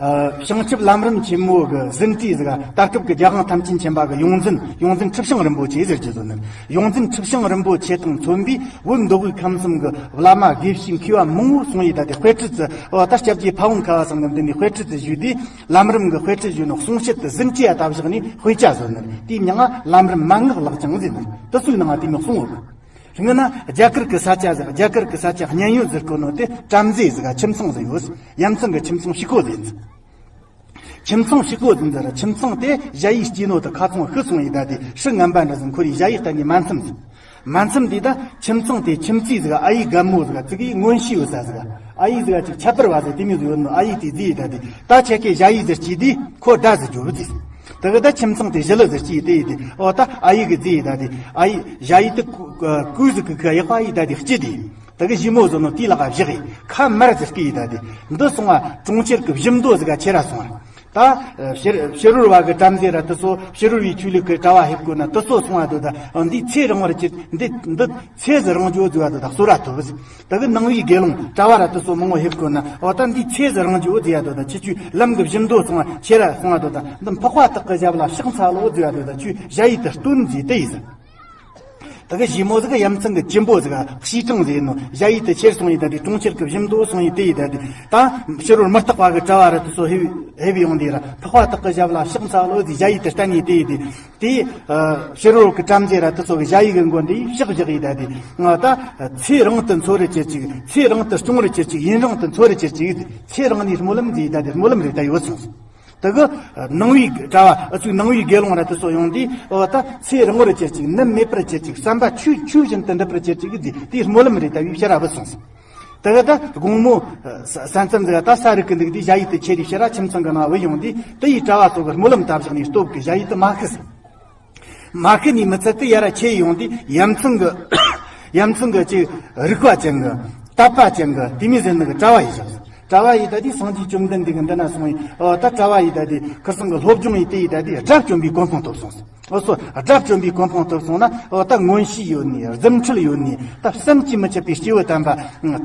ཨ། བྱང་ཆུབ་ལམ་རིམ་ཆེན་མོ་གི་ཟིན་བྲིས་ཟིག་ད་སྐབས་ཀྱི་རྒྱལ་དབང་ཐམས་ཅད་མཁྱེན་པ་གི་ཡོངས་འཛིན། ཡོངས་འཛིན་ཁྲི་བྱང་རིན་པོ་ཆེ་ཟེར་རྒྱུ་ཟིག་ནི། ཡོངས་འཛིན་ཁྲི་བྱང་རིན་པོ་ཆེ་དང་མཚོན་པའི་བོད་མདོ་དབུས་ཁམས་གསུམ་གི་བླ་མ་དགེ་བཤེས་མཁས་པ་མང་བོ་གསུང་ཡེ་ད་དེ་དཔེ་ཁྲིད་ཟིག། འོ་ད་སྐྱབས་རྗེ་ཕ་བོང་ཁ་བ་ཚང་གི་མདུན་ནས་དཔེ་ཁྲིད་ཟིག་ཞུས་དུས། ལམ་རིམ་གི་དཔེ་ཁྲིད་ཞུས་ནོ་གསུང་བཤད་དེ་ཟིན་བྲིས་ཡ་ལྟ་བཞག་ནས་དཔེ་ཆ་བཟོ་ནི། དེའི་མྱིང་ང་ལམ་རིམ་མན་ངག་ལག་བཅངས་ཟེར་ནི། དེ་ཚོའི་ནང་ང་དེ་མོ་གསུང་ཡོད་གི། སྔོན་ན་རྒྱ་གར་གྱི་ས་ཆ་ཟིག། རྒྱ་གར་གྱི་ས་ཆ་མཉན་ཡོད་ཟེར་གོ་ནོ་དེ་བྲམ་ཟེ་ཟིག་ག་ཁྱིམ་ཚང་ཟིག་ཡོད། ཡ་མཚན་གྱི་ཁྱིམ་ཚང་ཕྱུག་པོ་ཟིག་ཡིན། ཁྱིམ་ཚང་ཞིག་གོ་ཟིན་ཟེར། ཁྱིམ་ཚང་དེ་གཞལ་ཡས་སྐྱེས་ནོ་དེ་ཁ་ཚང་ཤི་སོང་ཡི་ད་དེ་ཧྲི་ངན་པ་འདྲ་ཟིག་འཁོར་ཡི་གཞལ་ཡས་གཏན་ནས་མ་འཚམས་ཟིག་མ་འཚམས་དེ་ད་ཁྱིམ་ཚང་དེ་ཁྱིམ་མཚེས་ཟིག་ཨ་ཡེ་རྒན་མོ་ཟིག་ཙི་གི་མངོན་ཤེས་ཡོད་ས་ཟིག་ཨ་ཡེ་ཟིག་ཅིག་ཁྱད་པར་བ་ཟིག་དེ་མོ་ཟིག་ཡོད་ནོ། ཨ་ཡེ་དེ་ཟེར་ཡི་ད་དེ་ད་ཁྱེད་ཀྱི་གཞལ་ཡས་ཟིག་སྐྱེས་དེ་ཁོ་ད་ཟིག་འཇོག་བུ་ཟིག་དེ་གི་ད་ཁྱིམ་ཚང་དེ་ཞི་ལི་ཟིག་སྐྱེས་དེ་ཡི་དེ་ཨོ་ད་ཨ་ཡེ་གི་ཟེར་ཡི་ད་དེ་ཨ་ཡེ་གཞལ་ཡས་དེ་ཀུ་ཟིག་གི་ཁ་ཡག་པ་ཡི་ད་དེ་སྐྱེས་དེ། དེ་གི་ཞི་མོ་ཟིག་ནོ་དེའི་ལག་བཞག་ཡི་ཁ་མར་ཟིག་སྐྱེས་ཡི་ད་དེ་འདི་སོང་བ་གྲོང་ཁྱེར་གི་བཞི་མདོ་ཟིག་ག་ཁྱེར་ར་སོང་བ། ད་ཕྱི་ཕྱི་རོལ་བ་གི་བྲམ་ཟེ་ར་དེ་ཚོ་ཕྱི་རོལ་བའི་ཆོས་ལུགས་ཀྱི་གྲྭ་བ་ཕེབས་དགོས་ན་དེ་ཚོ་སོང་བ་དོ་ད་འདི་ཚེ་རིང་བར་གྱུར། འདི་འདི་ཚེ་ཟིག་རིང་རྒྱུ་ཟེར་བ་དོ་ད་གསོལ་ར་ཐོབ། དེ་གི་ནང་བའི་དགེ་སློང་གྲྭ་བ་ར་དེ་ཚོ་མང་བོ་ཕེབས་དགོས་ན་འོ་ད་འདི་ཚེ་ཟིག་རིང་རྒྱུ་ཟེར་བ་དོ་ད་ཁྱེད་ཆོས་ལམ་གི་བཞི་མདོ་སོང་བ་ཁྱེར་ར་སོང་བ་དོ་ད་འདི་འཕགས་པ་དག་གི་ཞབས་ལ་ཕྱག་འཚལ་ལོ་ཟེར་བ་དོ་ད་ཁྱོས་གཞལ་ཡས་དེ་སྟོན་ཟེར་དེ་ཡིན་ཟེར། དེ་གི་ཞི་མོ་ཟིག་གི་ཡ་མཚན་གི་གཅེན་པོ་ཟིག་ག་ཤིས་ཀྲང་ཟེར་ནོ་གཞལ་ཡས་དེ་ཁྱེར་སོང་ཡི་ད་དེ་གྲོང་ཁྱེར་གི་བཞི་མདོ་སོང་ཡི་དེ་ཡི་ད་དེ་ད་ཕྱི་རོལ་མུ་སྟེགས་པ་གི་གྲྭ་བ་ར་དེ་ཚོ་ཕེབས་ཕེབས་ཡོང་དེ་ར་འཕགས་པ་དག་གི་ཞབས་ལ་ཕྱག་འཚལ་ལོ་ཟེར་གཞལ་ཡས་དེ་བསྟན་ཡི་དེ་ཡི་དེ་དེ་ཕྱི་རོལ་གི་བྲམ་ཟེ་ར་དེ་ཚོ་གི་གཞལ་ཡས་གི་མགོན་དེ་ཕྱག་བཞག་ཡི་ད་དེ་ང་ད་ཚེ་རིང་དུ་འཚོ་རུ་གྱུར་ཅིག་ཚེ་རིང་དུ་སྐྱོང་རུ་གྱུར་ཅིག་ཡུན་རིང་དུ་འཚོ་རུ་གྱུར་ཅིག་ཚེ་རིང་ནས་སྨོན་ལམ་ཟེར་ཡི་ད་དེ་སྨོན་ལམ་རེ་ད་ཡོད་སོང་། དེ་གི་ནང་བའི་གྲྭ་བ་ཨུ་ཚུགས་ནང་བའི་དགེ་སློང་ར་དེ་ཚོ་ཡོང་དུས་འོ་ད་ཚེ་རིང་བར་གྱུར་ཅིག་ནད་མེད་པར་གྱུར་ཅིག་བསམ་པ་ཆོས་ཆོས་བཞིན་དུ་འགྲུབ་པར་གྱུར་ཅིག་ཟེར་དེའི་སྨོན་ལམ་རེ་ལྟ་བུའི་ཕྱིར་ར་བུད་སོང་ཟིག་དེ་གི་ད་དགོང་མོ་ས་མཚམས་ཟིག་ད་ས་རུབ་གི་འདུག་དུས་གཞལ་ཡས་དེ་ཁྱེར་རི་ཕྱིར་ར་ཁྱིམ་ཚང་གི་ནང་བུད་ཡོང་དུས་དེ་ཡི་གྲྭ་བ་ཚོ་གི་སྨོན་ལམ་བཏབ་བཞག་ནས་སྟོབས་ཀྱི་གཞལ་ཡས་དེ་མ་ཤི་ཟིག་མ་ཤི་ནས་མི་ཚད་དེ་ཡར་ར་ཁྱེར་ཡོང་དུས་ཡ་མཚན་གི་ཡ་མཚན་གི་ཅིག་རིག་པ་ཅན་གི་དད་པ་ཅན་གི་དེ་མོ་ཟེར་ནི་གི་གྲྭ་བ་ཡི་བཞག་ཟིག་གྲྭ་བ་ཡི་ད་དེ་སངས་རྒྱས་བཅོམ་ལྡན་འདས་ཀྱི་འདི་ན་སོང་ཡི་ཨོ་ད་གྲྭ་བ་ཡི་ད་དེ་ཁིར་སང་གི་སློབ་སྦྱོང་ཡི་དེ་ཡི་ད་དེ་དགྲ་བཅོམ་པའི་གོ་འཕང་ཐོབ་སོང་ཟིག་འོ་སོ་དགྲ་བཅོམ་པའི་གོ་འཕང་ཐོབ་སོང་ན་འོ་ད་མངོན་ཤེས་ཡོད་ནི་རྫུ་འཕྲུལ་ཡོད་ནི་ད་བསམ་གྱིས་མི་ཁྱབ་པའི་སྐྱེས་བུ་དམ་པ་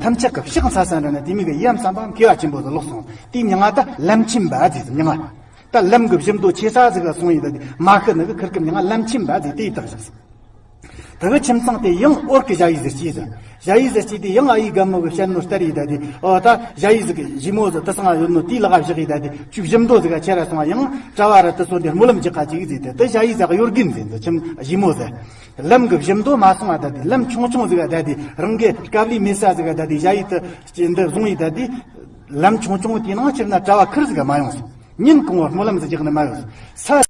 ཐམས་ཅད་ཀྱི་ཕྱག་འཚལ་ས་འདྲ་ན་དེ་མོ་གི་ཡ་མཚན་པ་མཁས་པ་ཆེན་པོ་ཟིག་ལོག་སོང་། དེའི་མྱིང་ང་ད་ལམ་ཆེན་པ་ཟེར་ཟིག་མྱིང་ང་། ད་ལམ་གི་བཞི་མདོ་ཆེ་ས་ཟིག་ག་སོང་ཡི་ད་དེ་མ་ཤི་ནི་གི་ཁིར་གི་མྱིང་ང་ལམ་ཆེན་པ་ཟེར་དེ་ཡི་བཏགས་བཞག་ཟིག་དེ་གི་ཁྱིམ་ཚང་དེ་ཡང་འོར་གི་གཞལ་ཡས་ཟིག་སྐྱེས་ཟིག་གཞལ་ཡས་ཟིག་སྐྱེས་དེ་ཡང་ཨ་ཡེ་རྒན་མོ་གི་བཤད་ནོ་ལྟར་ཡི་ད་དེ་ཨོ་ད་གཞལ་ཡས་ཟིག་གི་ཞི་མོ་ཟིག་དེ་སང་ཡོད་ནོ་དེའི་ལག་བཞག་ཡི་ད་དེ་ཆུ་བཞི་མདོ་ཟིག་ག་ཁྱེར་ར་སོང་བ་ཡང་གྲྭ་བ་ར་དེ་ཚོ་འདི་སྨོན་ལམ་རྒྱག་ག་ཅིག་ཟེར་དེ་དེ་གཞལ་ཡས་ཟིག་གཡོ་རྒན་ཟེར་ཟིག་ཁྱིམ་ཞི་མོ་ཟིག་ལམ་གི་བཞི་མདོ་མ་སོང་བ་ད་དེ་ལམ་ཆུང་ཆུང་ཟིག་ག་ད་དེ་རང་གི་དཀའ་ལས་མེད་ས་ཟིག་ག་ད་དེ་གཞལ་ཡས་དེ་འདི་བཟུང་ཡི་ད་དེ་ལམ་ཆུང་ཆུང་དེའི་ནང་ཕྱིར་ན་གྲྭ་བ་ཁིར་ཟིག་ག་མ་ཡོང་ཟིག་ཉིན་གང་བོ་སྨོན་ལམ་ཟིག་རྒྱག་ནི་མ་ཡོང་ཟིག་ས།